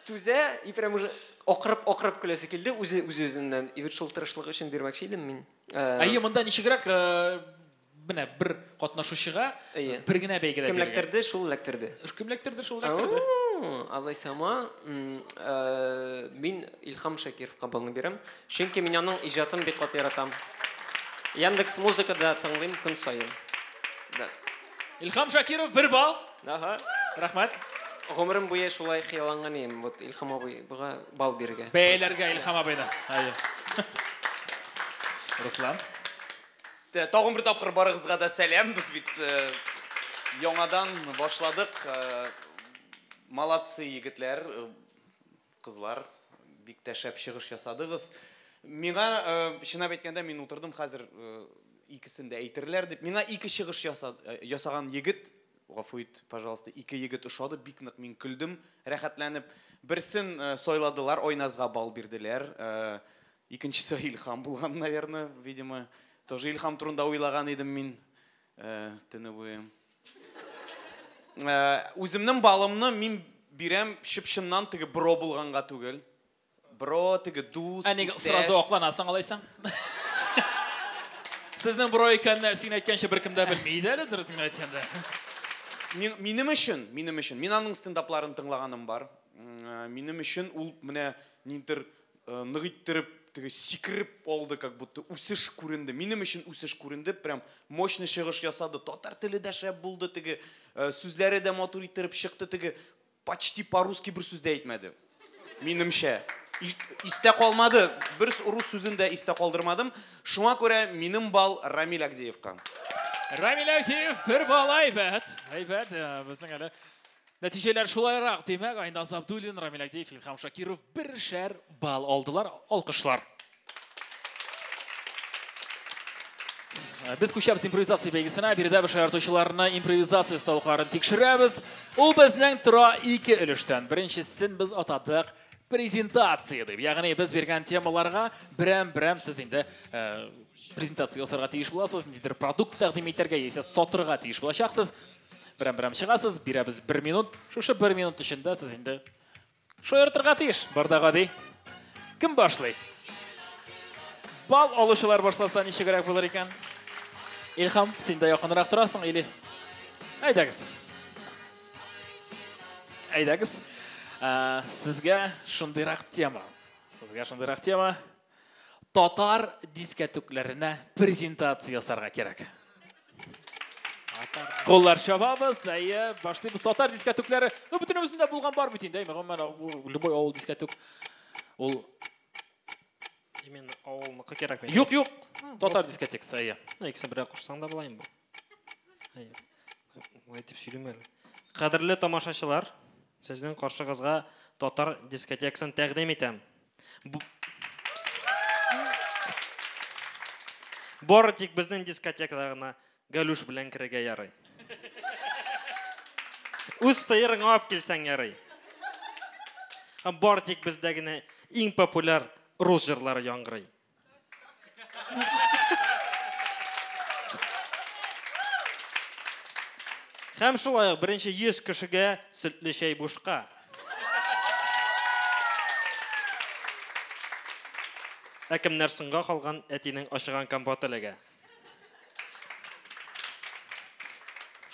түзә и прям уже акырып-акырып көләсе килде үзе үз-үзеннән. И вот шул тырышлык өчен бирмәкче идем мин. Әйе, монда ничегрәк, менә бер катнашучыга бер генә бәйгедә Кем бирергә. эләктерде, шул эләктерде. Кем эләктерде, шул эләктерде. Алайсама, мин Илһам Шакировка балны бирәм. Чөнки мин аның иҗатын бик каты яратам. Яндекс музыкада тыңлыйм көн саен. Да. Илһам Шакиров бер балл. Ага. Рәхмәт. Гомерем буе шулай хыялланган идем. Вот Илһам абыйга балл бирергә. Бәяләргә Илһам абыйны. Әйе. Руслан. Тагын бер тапкыр барыгызга да сәлам. Без бит яңадан башладык. Молодцы егетләр, кызлар, бик тә шәп чыгыш ясадыгыз. Миңа, чынлап әйткәндә, мин утырдым хәзер икесен дә әйтерләр дип. Миңа ике чыгыш ясаган егет, гафу ит, пожалуйста, ике егет ошады, бик нык мин көлдем, рәхәтләнеп. Берсен сайладылар, Айназга балл бирделәр. Икенчесе Илһам булган, наверное, видимо. Тоже Илһам турында уйлаган идем мин төне буе. Үземнең балымны мин бирәм чып-чыннан теге бро булганга түгел. Бро, теге дус, Ә нигә иптәш. сразу акланасың алайсаң? Сезнең бро икәнне син әйткәнчә беркем дә белми иде әле, дөресен генә әйткәндә. Мин, минем өчен, минем өчен, мин аның стендапларын тыңлаганым бар. Минем өчен ул менә ниндидер нык иттереп, теге сикереп алды, как будто үсеш күренде. Минем өчен үсеш күренде, прям мощный чыгыш ясады. Татар теле дә шәп булды, теге сүзләре дә матур иттереп чыкты, теге почти по-русски бер сүз дә әйтмәде. Минемчә. Истә калмады, бер рус сүзен дә истә калдырмадым. Шуңа күрә минем балл Рамиль Агдеевка. Рамиль Агдеев бер балл, әйбәт. Әйбәт, безнең әле нәтиҗәләр шулайрак. Димәк, Айназ Абдуллин, Рамиль Агдеев, Илһам Шакиров бершәр балл алдылар. Алкышлар. Без күчәбез импровизация бәйгесенә. Биредә без шаяртучыларны импровизация осталыкларын тикшерәбез. Ул безнең тора ике өлештән. Беренчесен без атадык презентация дип. Ягъни без биргән темаларга берәм-берәм сез инде презентация ясарга тиеш буласыз, ниндидер продукт тәкъдим итәргә яисә сатырга тиеш булачаксыз. Берәм-берәм чыгасыз, бирәбез бер минут. Шушы бер минут эчендә сез инде шаяртырга тиеш. Бар да гади. Кем башлый? Бал алучылар башласа ничегрәк булыр икән? Илһам, син дә якынрак торасың, или? Әйдәгез. Әйдәгез. Сезгә шундыйрак тема. Сезгә шундыйрак тема. Татар дискәтүкләренә презентация ясарга кирәк. Куллар чабабыз, әйе, башлыйбыз. Татар дискәтүкләре, ну, бөтенебезнең дә булган бар бит инде, әйме, гомумән, любой авыл дискәтүк ул Именно авылныкы кирәк бит. Юк, юк. Татар дискотекасы, әйе. Ну, икесен бергә кушсаң да була инде. Әйе. Болай итеп сөйлим әле. Кадерле тамашачылар, сезнең каршыгызга татар дискотекасын тәкъдим итәм. Бары тик безнең дискотекада гына галюш белән керергә ярый. Үз сыерыңа алып килсәң ярый. Һәм бары тик бездә генә иң популяр рус җырлары яңгырый. Һәм шулай ук беренче 100 кешегә сөтле чәй бушка. Ә кемнәр соңга калган, әтинең ачыган компот эләгә.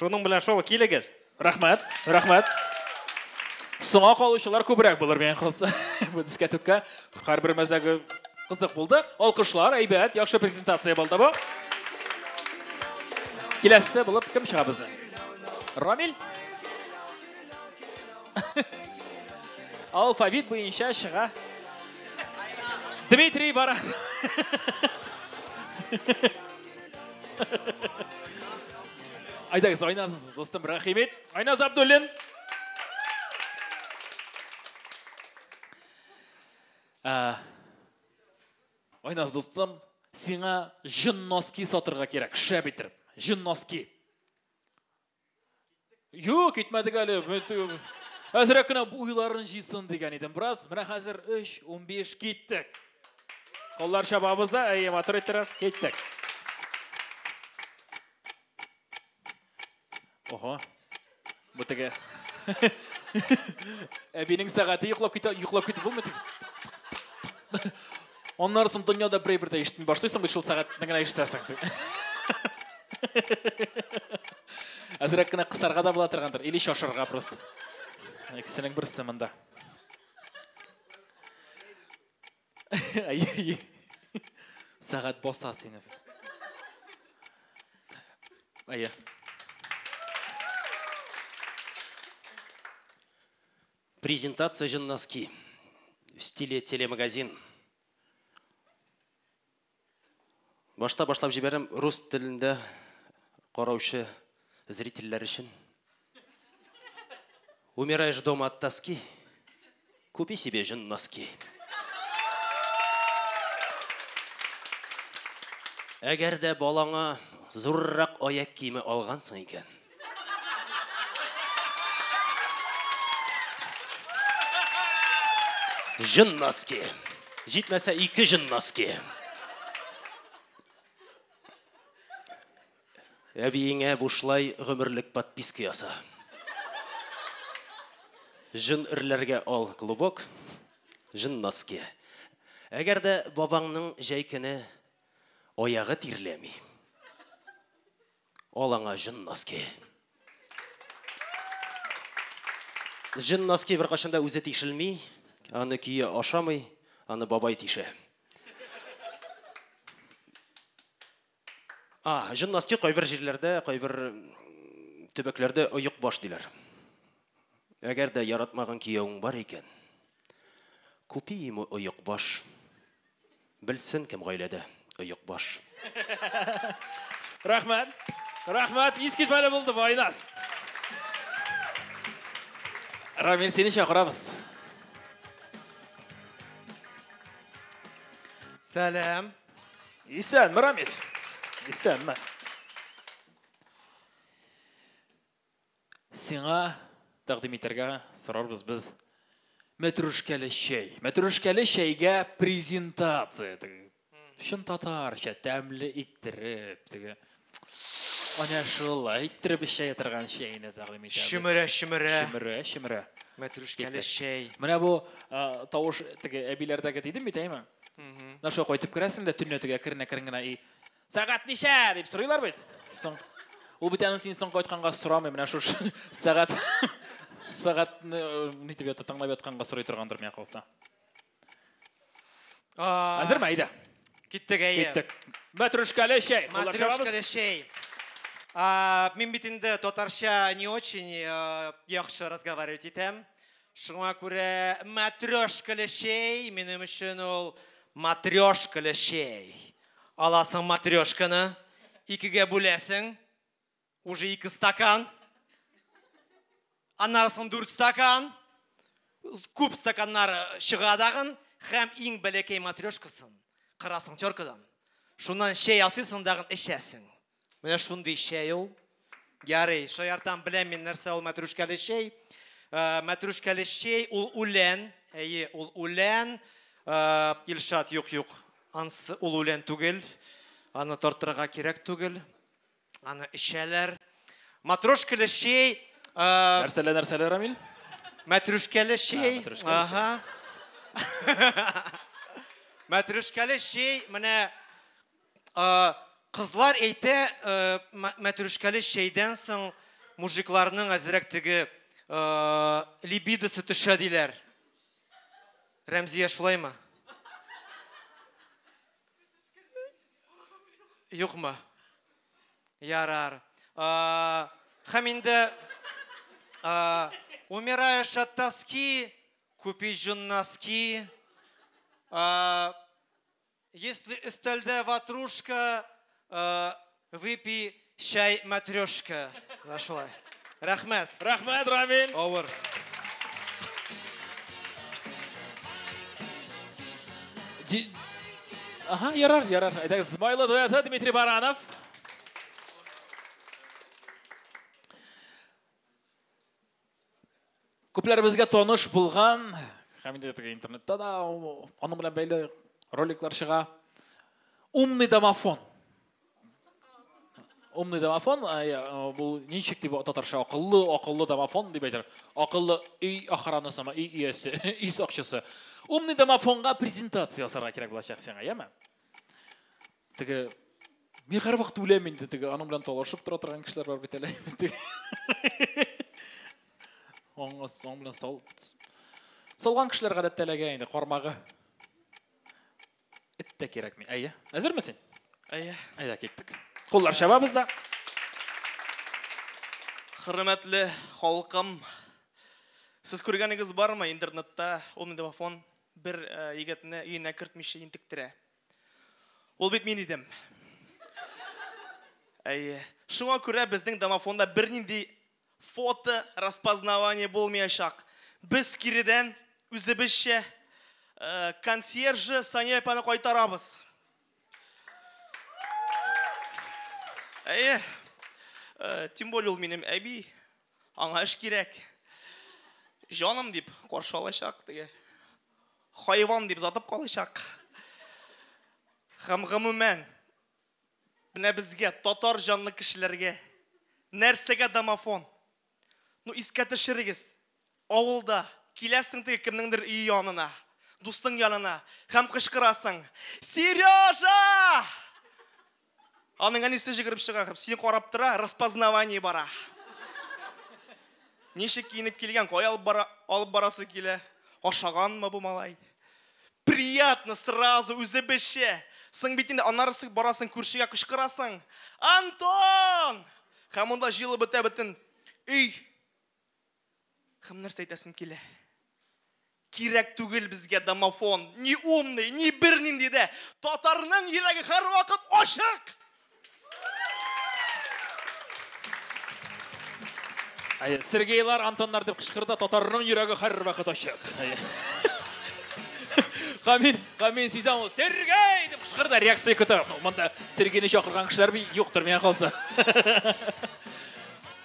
Шуның белән шул, килегез. Рәхмәт, рәхмәт. Соңга калучылар күбрәк булыр миңа калса. Бу дискәтүккә һәрбер мәзәге кызык булды. Алкышлар, әйбәт, яхшы презентация булды бу. Киләсе булып кем чыга безнең? Рамиль? Алфавит буенча чыга. Дмитрий Баран. Айдагыз, Айназ, достым, рәхим ит. Айназ Абдуллин. Айназ, достым, сиңа җын носки сатырга кирәк, шәп иттереп. Җын носки. Юк, китмәдек әле. Әзрәк кенә уйларын җыйсын дигән идем. Бераз, менә хәзер өч, унбиш киттек. Куллар чабабыз да, әйе, матур иттереп киттек. Ого. Бу теге. Әбинең сәгате йоклап китә, йоклап китеп булмый теге. Аннары соң дөньяда бер бер дә ишетми башлыйсың, бит шул сәгатьне генә ишетәсең. Әзрәк кенә кысарга да була торгандыр, или шашырга просто. Икесенең берсе монда. Әйе. Сәгать баса сине. Әйе. Презентация җын носки в стиле телемагазин. Башта башлап җибәрәм рус телендә караучы зрительләр өчен. Умираешь дома от тоски, купи себе жен носки. Әгәр дә балаңа зуррак аяк киеме алгансың икән. Жын носки. Җитмәсә ике жын носки. Әбиеңә бушлай гомерлек подписка яса. Җон эрләргә ал клубок, җон носки. Әгәр дә бабаңның җәй көне аягы тирләми, ал аңа җон носки. Җон носки беркайчан да үзе тишелми, аны көе ашамый, аны бабай тишә. А, җон носки кайбер җирләрдә, кайбер төбәкләрдә оекбаш диләр. Әгәр дә яратмаган кияүең бар икән, купи ему оекбаш. Белсен кем гаиләдә оекбаш. Рәхмәт. Рәхмәт, искитмәле булды бу, Айназ. Рамил, сине чакырабыз. Сәлам. Исәнме, Рамил? Исәнме? Сиңа тәкъдим итәргә сорарбыз без мәтрүшкәле чәй. Мәтрүшкәле чәйгә презентация. Чын татарча, тәмле иттереп, теге. Әнә шулай иттереп эчә торган чәйне тәкъдим итәбез. Чөмерә, чөмерә. Чөмерә, чөмерә. Мәтрүшкәле Киттек. чәй. Менә бу тавыш теге әбиләрдәге дидем бит, әйме? Менә шулай кайтып керәсең дә төнлә теге әкрен-әкрен генә и сәгать ничә дип сорыйлар бит. Соң ул бит аны син соң кайтканга сорамый, менә шушы сәгатне нитеп ята, тыңлап ятканга сорый торгандыр миңа калса. Әзерме, әйдә? Киттек, әйе. Киттек. Мәтрүшкәле чәй. Куллар чабабыз. Мәтрүшкәле чәй. Мин бит инде татарча не очень яхшы разговаривать итәм. Шуңа күрә мәтрүшкәле чәй минем өчен ул матрешкалы чәй. Аласың матрешканы, икегә бүләсең, уже 2 стакан. Аннары соң 4 стакан. Күп стаканнар чыга дагын, һәм иң бәләкәй матрешкасын кырасың теркадан. Шуннан чәй ясыйсың дагын эчәсең. Менә шундый чәй ул. Ярый, шаяртам, беләм мин нәрсә ул мәтрүшкәле чәй. Мәтрүшкәле чәй ул үлән. Әйе, ул үлән. Илшат, юк, юк. Ансы ул үлән түгел. Аны тартырга кирәк түгел. Аны эчәләр. Матрешкалы чәй, Нәрсәле, нәрсәле, Рамил? Мәтрүшкәле чәй. Мәтрүшкәле чәй. Ага. Мәтрүшкәле чәй, менә, кызлар әйтә, мәтрүшкәле чәйдән соң мужикларның әзрәк теге, либидосы төшә диләр. Рәмзия, шулаймы? Юкмы? Ярар. Һәм инде, умираешь от тоски, купи жун носки. Если өстәлдә ватрушка, выпей чай матрешка. Менә шулай. Рәхмәт. Рәхмәт, Рамил. Авыр. Ага, ярар, ярар. Әйдәгез, Майлы дуэты Дмитрий Баранов. Күпләребезгә таныш булган, һәм инде теге интернетта да аның белән бәйле роликлар чыга. Умный домофон. Умный домофон, бу ничек дип татарча акыллы, акыллы домофон дип әйтер. Акыллы өй охранасымы, өй иясе, өй сакчысы. Умный домофонга презентация ясарга кирәк булачак сиңа, яме? Теге мин һәрвакыт үләм инде, теге аның белән талашып тора торган кешеләр бар бит әле. Теге Аңа соң белән салган кешеләр гадәттә эләгә инде, кармагы. Эт тә кирәкми. Әйе. Әзерме син? Әйе. Әйдә, киттек. Куллар чабабыз да. Хөрмәтле халкым, сез күргәнегез бармы интернетта умный домофон бер егетне өенә кертмичә интектерә. Ул бит мин идем. Әйе. Шуңа күрә безнең домофонда бернинди фото распознавание булмаячак. Без киредән үзебезчә консьержы Сания апаны кайтарабыз. Әйе. Тем более ул минем әби, аңа эш кирәк. Җаным дип каршы алачак, теге. Хайван дип затып калачак. Һәм гомумән, менә безгә, татар җанлы кешеләргә, нәрсәгә домофон? Ну, искә төшерегез. Авылда киләсең теге кемнеңдер өе янына, дустың янына һәм кычкырасың: "Сережа!" Аның әнисе җигереп чыга һәм сине карап тора, распознавание бара. Ничек киенеп килгән, кая алып бара, алып барасы килә? Ашаганмы бу малай? Приятно сразу үзебезчә. Соң бит инде аннары барасың күршегә кычкырасың. Антон! Һәм монда җыелып бетә бөтен өй. Һәм нәрсә әйтәсем килә? Кирәк түгел безгә домофон, ни умный, ни бернинди дә. Татарның йөрәге һәрвакыт ачык! Әйе, Сергейлар, Антоннар дип кычкырды, татарның йөрәге һәрвакыт ачык. Әйе. Һәм мин сизәм, ул Сергей дип кычкырды, реакция көтә. Ну, монда Сергейны чакырган кешеләр юктыр миңа калса.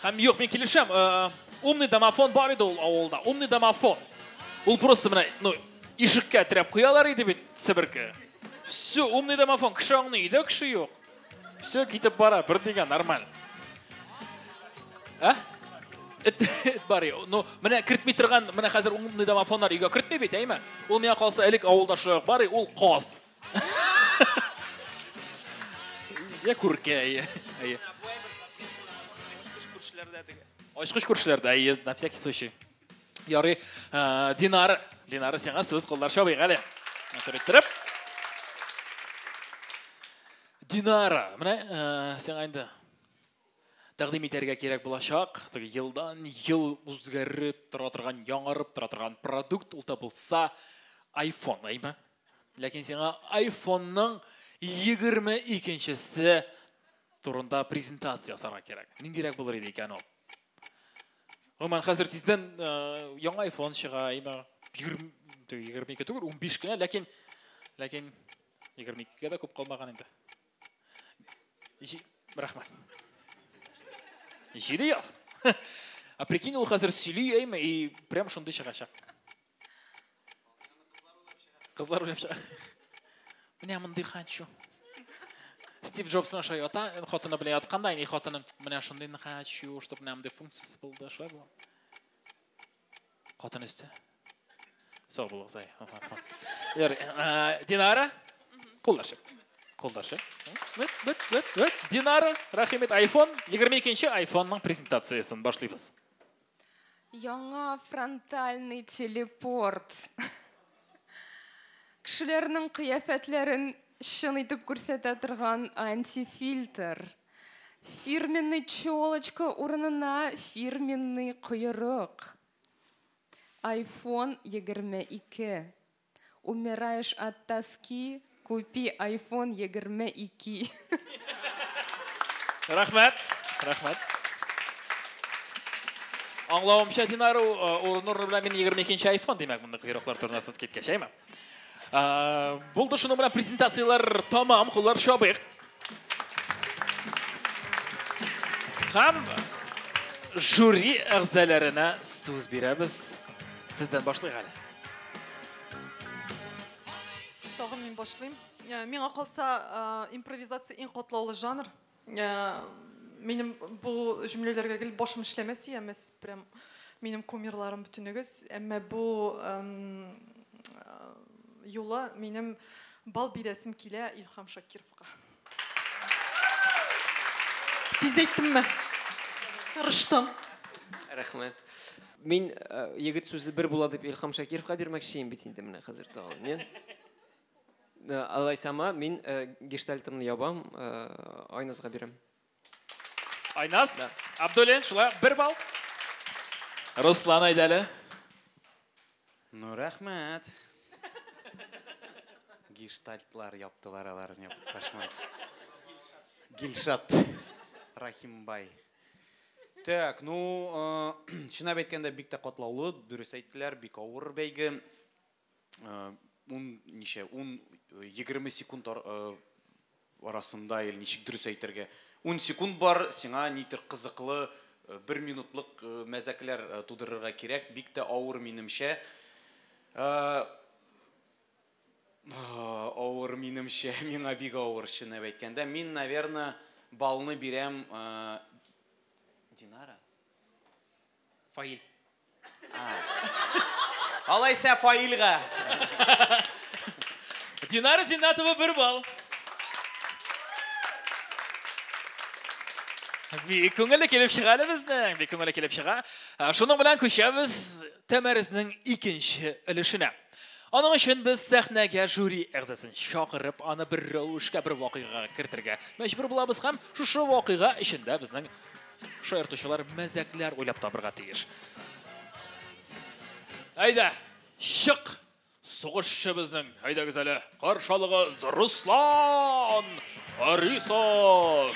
Һәм юк, мин килешәм. Умный домофон бар иде ул авылда. Умный домофон. Ул просто менә, ну, ишеккә терәп куялар иде бит себерке. Все, умный домофон. Кеше аңлый, өйдә кеше юк. Все, китеп бара, бер дигән, нормаль. Ә? Эт, эт бар. Ну, менә кертми торган, менә хәзер умный домофоннар өйгә кертми бит, әйме? Ул миңа калса, элек авылда шулай ук бар, ул каз. Я күркә, әйе. Әйе. Ачкыч күршеләрдә, әйе, на всякий случай. Ярый, Динар, Динара, сиңа сүз, куллар чабыйк әле. Матур иттереп. Динара, менә сиңа инде тәкъдим итәргә кирәк булачак. Теге елдан ел үзгәреп тора торган, яңарып тора торган продукт ул да булса iPhone, әйме? Ләкин сиңа iPhone-ның 22-нчесе турында презентация ясарга кирәк. Ниндирәк булыр иде икән ул? Гомумән, хәзер тиздән яңа iPhone чыга, әйме? 22 түгел, 15 кенә, ләкин ләкин 22-гә дә күп калмаган инде. Рәхмәт. 7 ел. А прикинь, ул хәзер сөйли, әйме, и прям шундый чыгачак. Кызлар уйлап чыга. Менә мондый хочу. Стив Джобс менә шулай ята, хатыны белән ятканда, инде хатыны менә шундый хочу, чтобы менә мондый функциясе булды, шулай була. Хатын өсте. Сау булыгыз, әй. Ярый, Динара, куллашы. Куллашы. Бет, бет, бет, бет. Динара, рәхим ит, iPhone, 22-нче iPhone-ның презентациясен башлыйбыз. Яңа фронтальный телепорт. Кешеләрнең кыяфәтләрен чын итеп күрсәтә торган антифильтр. Фирменный челочка урынына фирменный койрык. iPhone 22. Умираешь от тоски, купи iPhone 22. Рәхмәт, рәхмәт. Аңлавымча, Динара, урын-урыны белән мин 22-нче iPhone, димәк, мондый койрыклар турында сүз киткәч, әйме? Булды, шуның белән презентацияләр тамам, куллар чабыйк. Һәм жюри әгъзаларына сүз бирәбез. Сездән башлыйк әле. Тагын мин башлыйм. Миңа калса, импровизация иң катлаулы жанр. Минем бу җөмләләргә гел башым эшләмәс, әмма прям минем кумирларым бөтенегез. Әмма бу юлы минем бал бирәсем килә Илһам Шакировка. Тиз әйттемме? Тырыштым. Рәхмәт. Мин егет сүзе бер була дип Илһам Шакировка бирмәкче идем бит инде менә хәзер тагын. Мин алайсама мин гештальтымны ябам, Айназга бирәм. Айназ, Абдуллин, шулай бер балл. Руслан, әйдә. Ну, рәхмәт. Гештальтлар яптылар алар, не кошмар. Гилшат Рахимбай. Так, ну, чынлап әйткәндә бик тә катлаулы, дөрес әйттеләр, бик авыр бәйге. Ун ничә, 10 20 секунд арасында, или ничек дөрес әйтергә. 10 секунд бар, сиңа нитер кызыклы бер минутлык мәзәкләр тудырырга кирәк, бик тә авыр минемчә. Авыр минемчә, миңа бик авыр, чынлап әйткәндә. Мин, наверное, балны бирәм Динара. Фаил. Алайса Фаилгә. Динара Зиннатова бер балл. Бик күңелле килеп чыга әле безнең, бик күңелле килеп чыга. Шуның белән күчәбез Тәмәрезнең икенче өлешенә. Аның өчен без сәхнәгә жюри әгъзасын чакырып, аны бер рәвешкә, бер вакыйгага кертергә мәҗбүр булабыз һәм шушы вакыйга эчендә безнең шаяртучылар мәзәкләр уйлап табырга тиеш. Әйдә, чык! Сугышчы безнең, әйдәгез әле, каршы алыгыз, Руслан Харисов!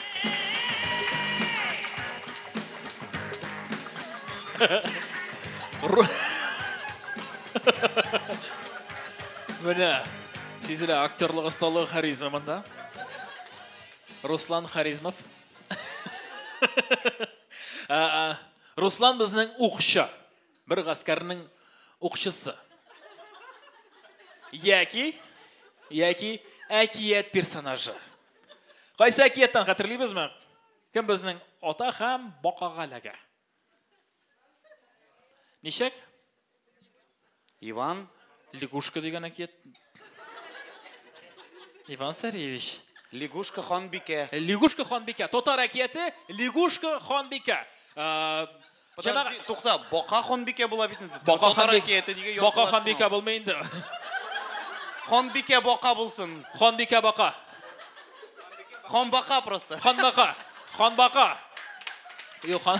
Менә, сизелә актерлык осталыгы харизма монда. Руслан Харизмов. Руслан безнең укчы. Бер гаскәрнең укчысы. Яки, яки әкият персонажы. Кайсы әкияттән хәтерлибезме? Кем безнең ата һәм бакага эләгә? Ничек? Иван. Лягушка дигән әкият. Иван Царевич. Лягушка ханбикә. Лягушка ханбикә. Татар әкияте Лягушка ханбикә. Подожди, тукта, бака ханбикә була бит инде. Бака Татар ханбикә. әкияте нигә Бака яртылаш ханбикә булмый инде. Ханбикә бака булсын. Ханбикә бака. Ханбака просто. Ханбака. Ханбака. Юк, хан.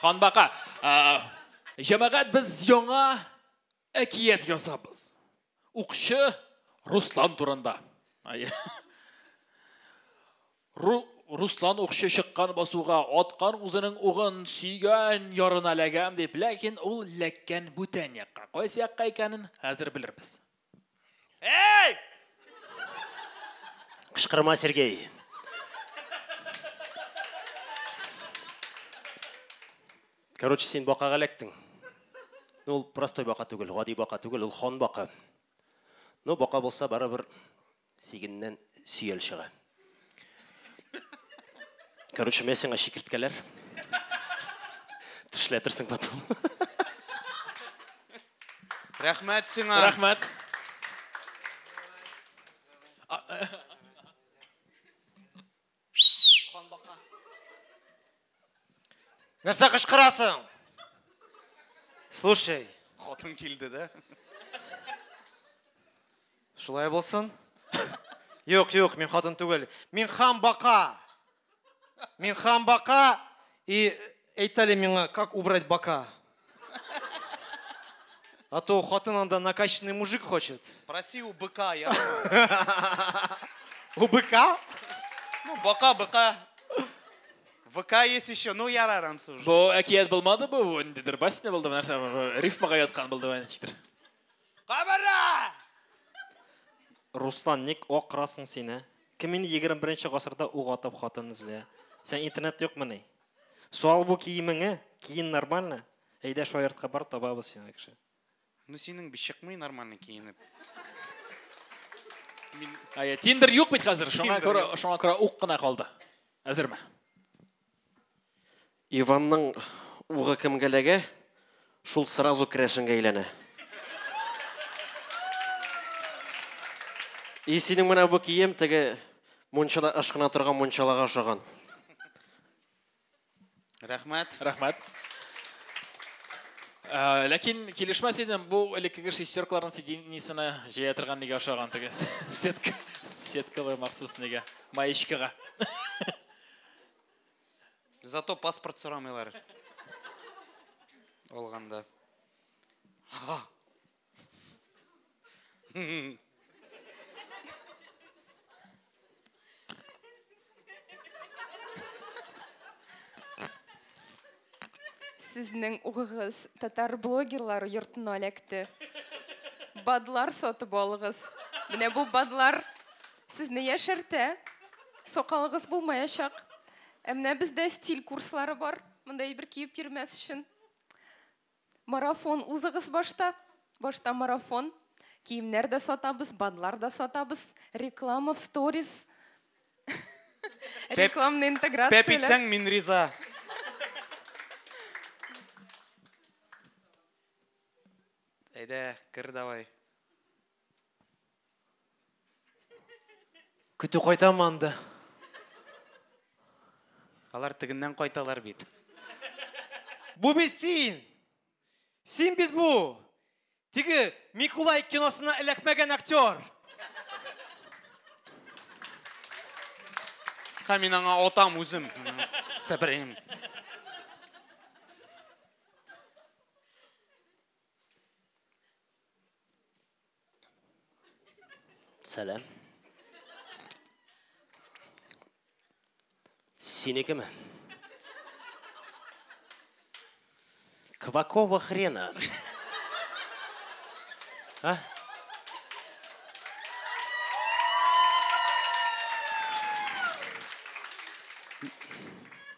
Ханбака. Җәмәгать, без яңа әкият язабыз. Укчы Руслан турында. Руслан укчы чыккан басуга, аткан үзенең угын, сөйгән ярына эләгәм дип, ләкин ул эләккән бүтән якка. Кайсы якка икәнен хәзер белербез. Эй! Кычкырма, Сергей. Короче, син бакага эләктең. Ул простой бака түгел, гади бака түгел, ул хан бака. Ну, бака булса, барыбер сигеннән сөял чыга. Короче, мен сиңа чикерткәләр. Тешләтерсең потом. Рәхмәт сиңа. Рәхмәт. Нәрсә кычкырасың? Слушай. Хатын килде, да? Шулай булсын. Юк, юк, мин хатын түгел. Мин хан бака. Мин хан бака и әйт әле миңа, как убрать бака? А то хатын анда накачанный мужик хочет. Спроси у быка, я. У быка? Ну, бака, быка. ВК есть еще, ну ярар ансы уже. Бу әкият булмады бу, ниндидер басня булды, нәрсә, рифмага яткан булды, ничектер. Кабара! Руслан, ник акырасың син, ә? Кем инде 21 гасырда ук атып хатын эзли? Син интернет юкмыни? Суал бу киемеңе, киен нормально. Әйдә шаяртка бар, табабыз сиңа кеше. Ну синең бит чыкмый нормально киенеп. Мин Әйе, Тиндер юк бит хәзер, шуңа Тиндер күрә, юк. шуңа күрә ук кына калды. Әзерме? Иванның угы кемгә эләгә, шул сразу керәшенгә әйләнә. И синең менә бу кием теге мунчада ышкына торган мунчалага ошаган. Рәхмәт. Рәхмәт. Ләкин килешмәс идем, бу элеккеге шестеркаларның сиденьесына җәя торган нигә ошаган теге сетка, сеткалы махсус нигә, маечкага. Зато паспорт сорамыйлар. Алганда. Сезнең угыгыз татар блогерлары йортына эләкте. Бадлар сатып алыгыз. Менә бу бадлар сезне яшәртә. Сакалыгыз булмаячак. Ә менә бездә стиль курслары бар. Монда әйбер киеп йөрмәс өчен. Марафон узыгыз башта. Башта марафон. Киемнәр дә сатабыз, бадлар да сатабыз. Реклама в сторис. Рекламный интеграция. Пәп итсәң, мин риза. Әйдә, кер давай. Көтү кайтамы анда? Алар тегеннән кайталар бит. Бу бит син! Син бит бу! Теге Микулай киносына эләкмәгән актер! Һәм мин аңа атам үзем. Себерем. Сәлам. Синекеме? Квакова хрена? А?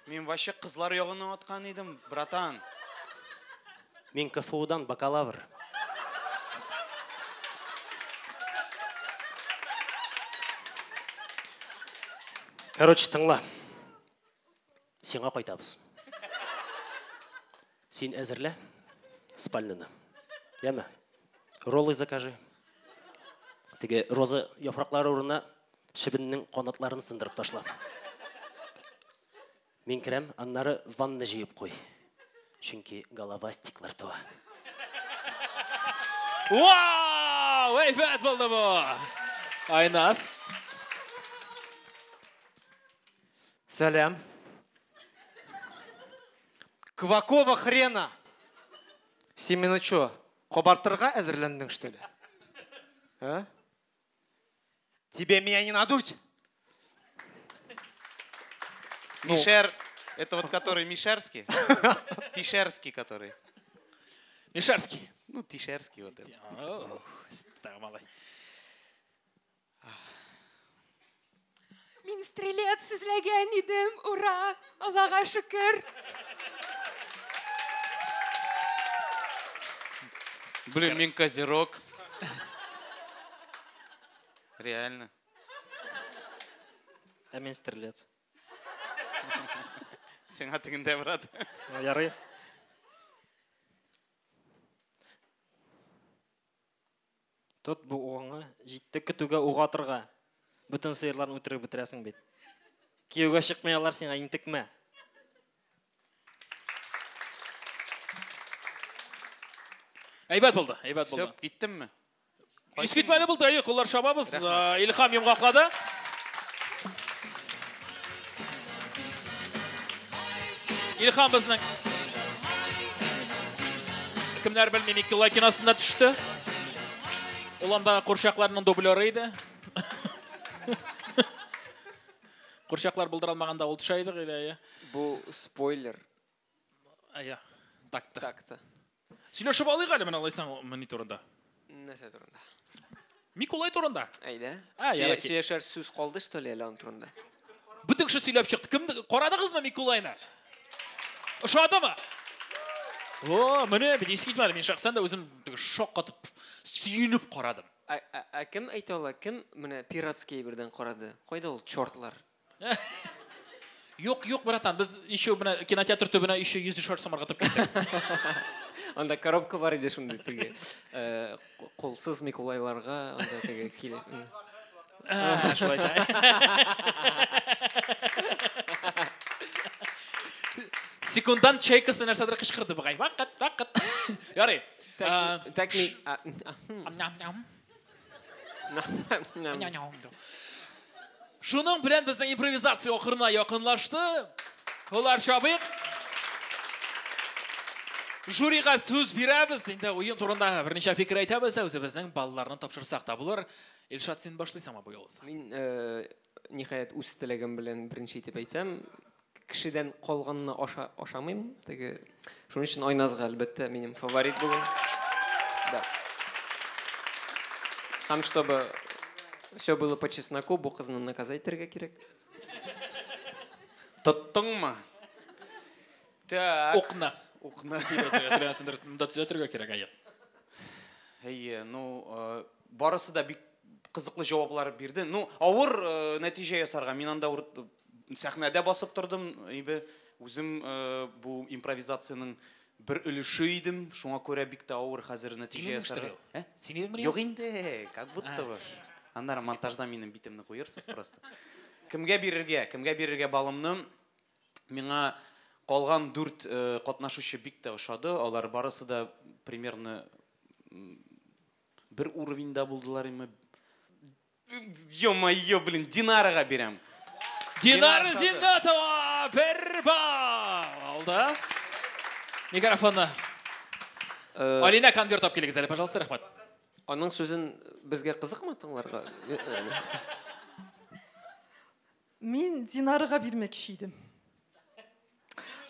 Мин вообще кызлар ягына аткан идем, братан. Мин КФУдан бакалавр. Короче, тыңла. Сиңа кайтабыз. Син әзерлә спальныны. Яме? Роллы закажи. Теге роза яфраклары урынына чебеннең канатларын сындырып ташла. Мин керәм, аннары ванна җыеп куй. Чөнки головастиклар туа. Вау! Әйбәт булды бу! Айназ. Сәлам. Квакова хрена! Син мине чё, кабартырга әзерләндең, что ли? А? Тебе меня не надуть! Ну. Мишер, это вот который Мишерский? Тишерский который. Мишерский. Ну, Тишерский вот это. Малай. Мин стрелец эзләгән идем, ура! Аллага шөкер! Блин, мин козерог. Реально. Ә мин стрелец. Сиңа тегендә, брат. Ярый. Тот бу угыңы, җитте көтүгә ук атырга. Бөтен сыерларны үтереп бетерәсең бит. Кияүгә чыкмый алар сиңа интекмә. Әйбәт булды, әйбәт булды. Все, киттемме? Искитмәле булды, әйе, куллар чабабыз. Илһам йомгаклады. Илһам безнең кемнәр белми Микулай киносында төште. Ул анда курчакларның дублеры иде. Курчаклар булдыра алмаганда ул төшә иде, әйе. Бу спойлер. Әйе, такта. Такта. Сөйләшеп алыйк әле менә алайсаң ни турында. Нәрсә турында? Микулай турында. Әйдә. А, ярый. Сөйләшер сүз калды, что ли, әле аның турында? Бөтен кеше сөйләп чыкты. Кем карадыгызмы Микулайны? Ошадымы? О, менә бит искитмәле. Мин шәхсән дә үзем шаккатып, сөенеп карадым. Ә кем әйтә ала, кем менә пиратский бердән карады? Кайда ул чортлар? Юк, юк, братан, без еще менә кинотеатр төбенә еще 100 сум ыргытып киттек. Анда коробка бар иде шундый теге. Кулсыз Микулайларга анда теге килә. Шулай да. Секундан чайкасы нәрсәдер кычкырды бугай. Вакыт, вакыт. Ярый. Так Шуның белән безнең импровизация ахырына якынлашты. Куллар чабыйк. Жюрига сүз бирәбез. Инде уен турында берничә фикер әйтәбез, үзебезнең балларны тапшырсак та булыр. Илшат, син башлыйсыңмы бу юлысы? Мин ниһаять үз теләгем белән беренче итеп әйтәм. Кешедән калганны ашамыйм. Теге шуның өчен Айназга әлбәттә минем фаворит бүген. Да. Һәм чтобы все было по чесноку, бу кызны наказать итәргә кирәк. Тоттыңмы? Так. Укны. Укны. Монда төзәтергә кирәк, әйе. Әйе, ну, барысы да бик кызыклы җаваплар бирде. Ну, авыр нәтиҗә ясарга. Мин анда сәхнәдә басып тордым, инде үзем бу импровизациянең бер өлеше идем, шуңа күрә бик тә авыр хәзер нәтиҗә ясарга. Ә? Син идеңмени? Юк инде, как будто бы. Аннары монтажда минем битемне куерсыз просто. Кемгә бирергә? Кемгә бирергә балымны? Миңа калган 4 катнашучы бик тә ошады. Алар барысы да примерно бер уровеньда булдылар име. Ё-моё, блин, Динарага бирәм. Динара Зиннатова бер балл алды. Микрофонны. Алина, конверт алып килегез әле, пожалуйста, рәхмәт. Аның сүзен безгә кызыкмы тыңларга? Мин Динарага бирмәкче идем.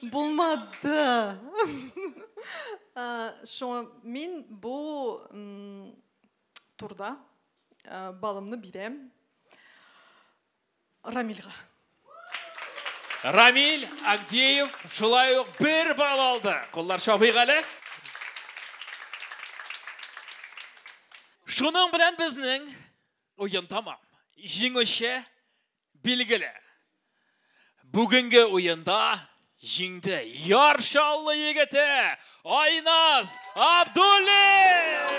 Булмады. Шуңа мин бу турда балымны бирәм Рамильгә. Рамиль Агдеев шулай ук бер балл алды. Куллар чабыйк әле. Шуның белән безнең уен тамам. Җиңүче билгеле. Бүгенге уенда җиңде Яр Чаллы егете Айназ Абдуллин!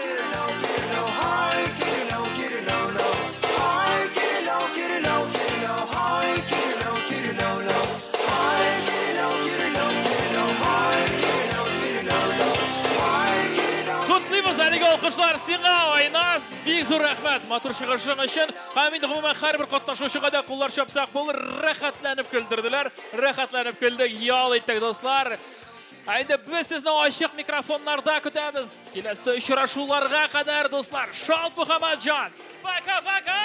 Котлыйбыз әлеге алкышлар сиңа, Айназ. Бик зур рәхмәт матур чыгышың өчен. Һәм инде гомумән һәрбер катнашучыга да куллар чапсак булыр. Рәхәтләнеп көлдерделәр, рәхәтләнеп көлдек, ял иттек, дуслар. Ә инде без сезне ачык микрофоннарда көтәбез. Киләсе очрашуларга кадәр, дуслар. Шалт Мөхәммәтҗан. Пока-пока!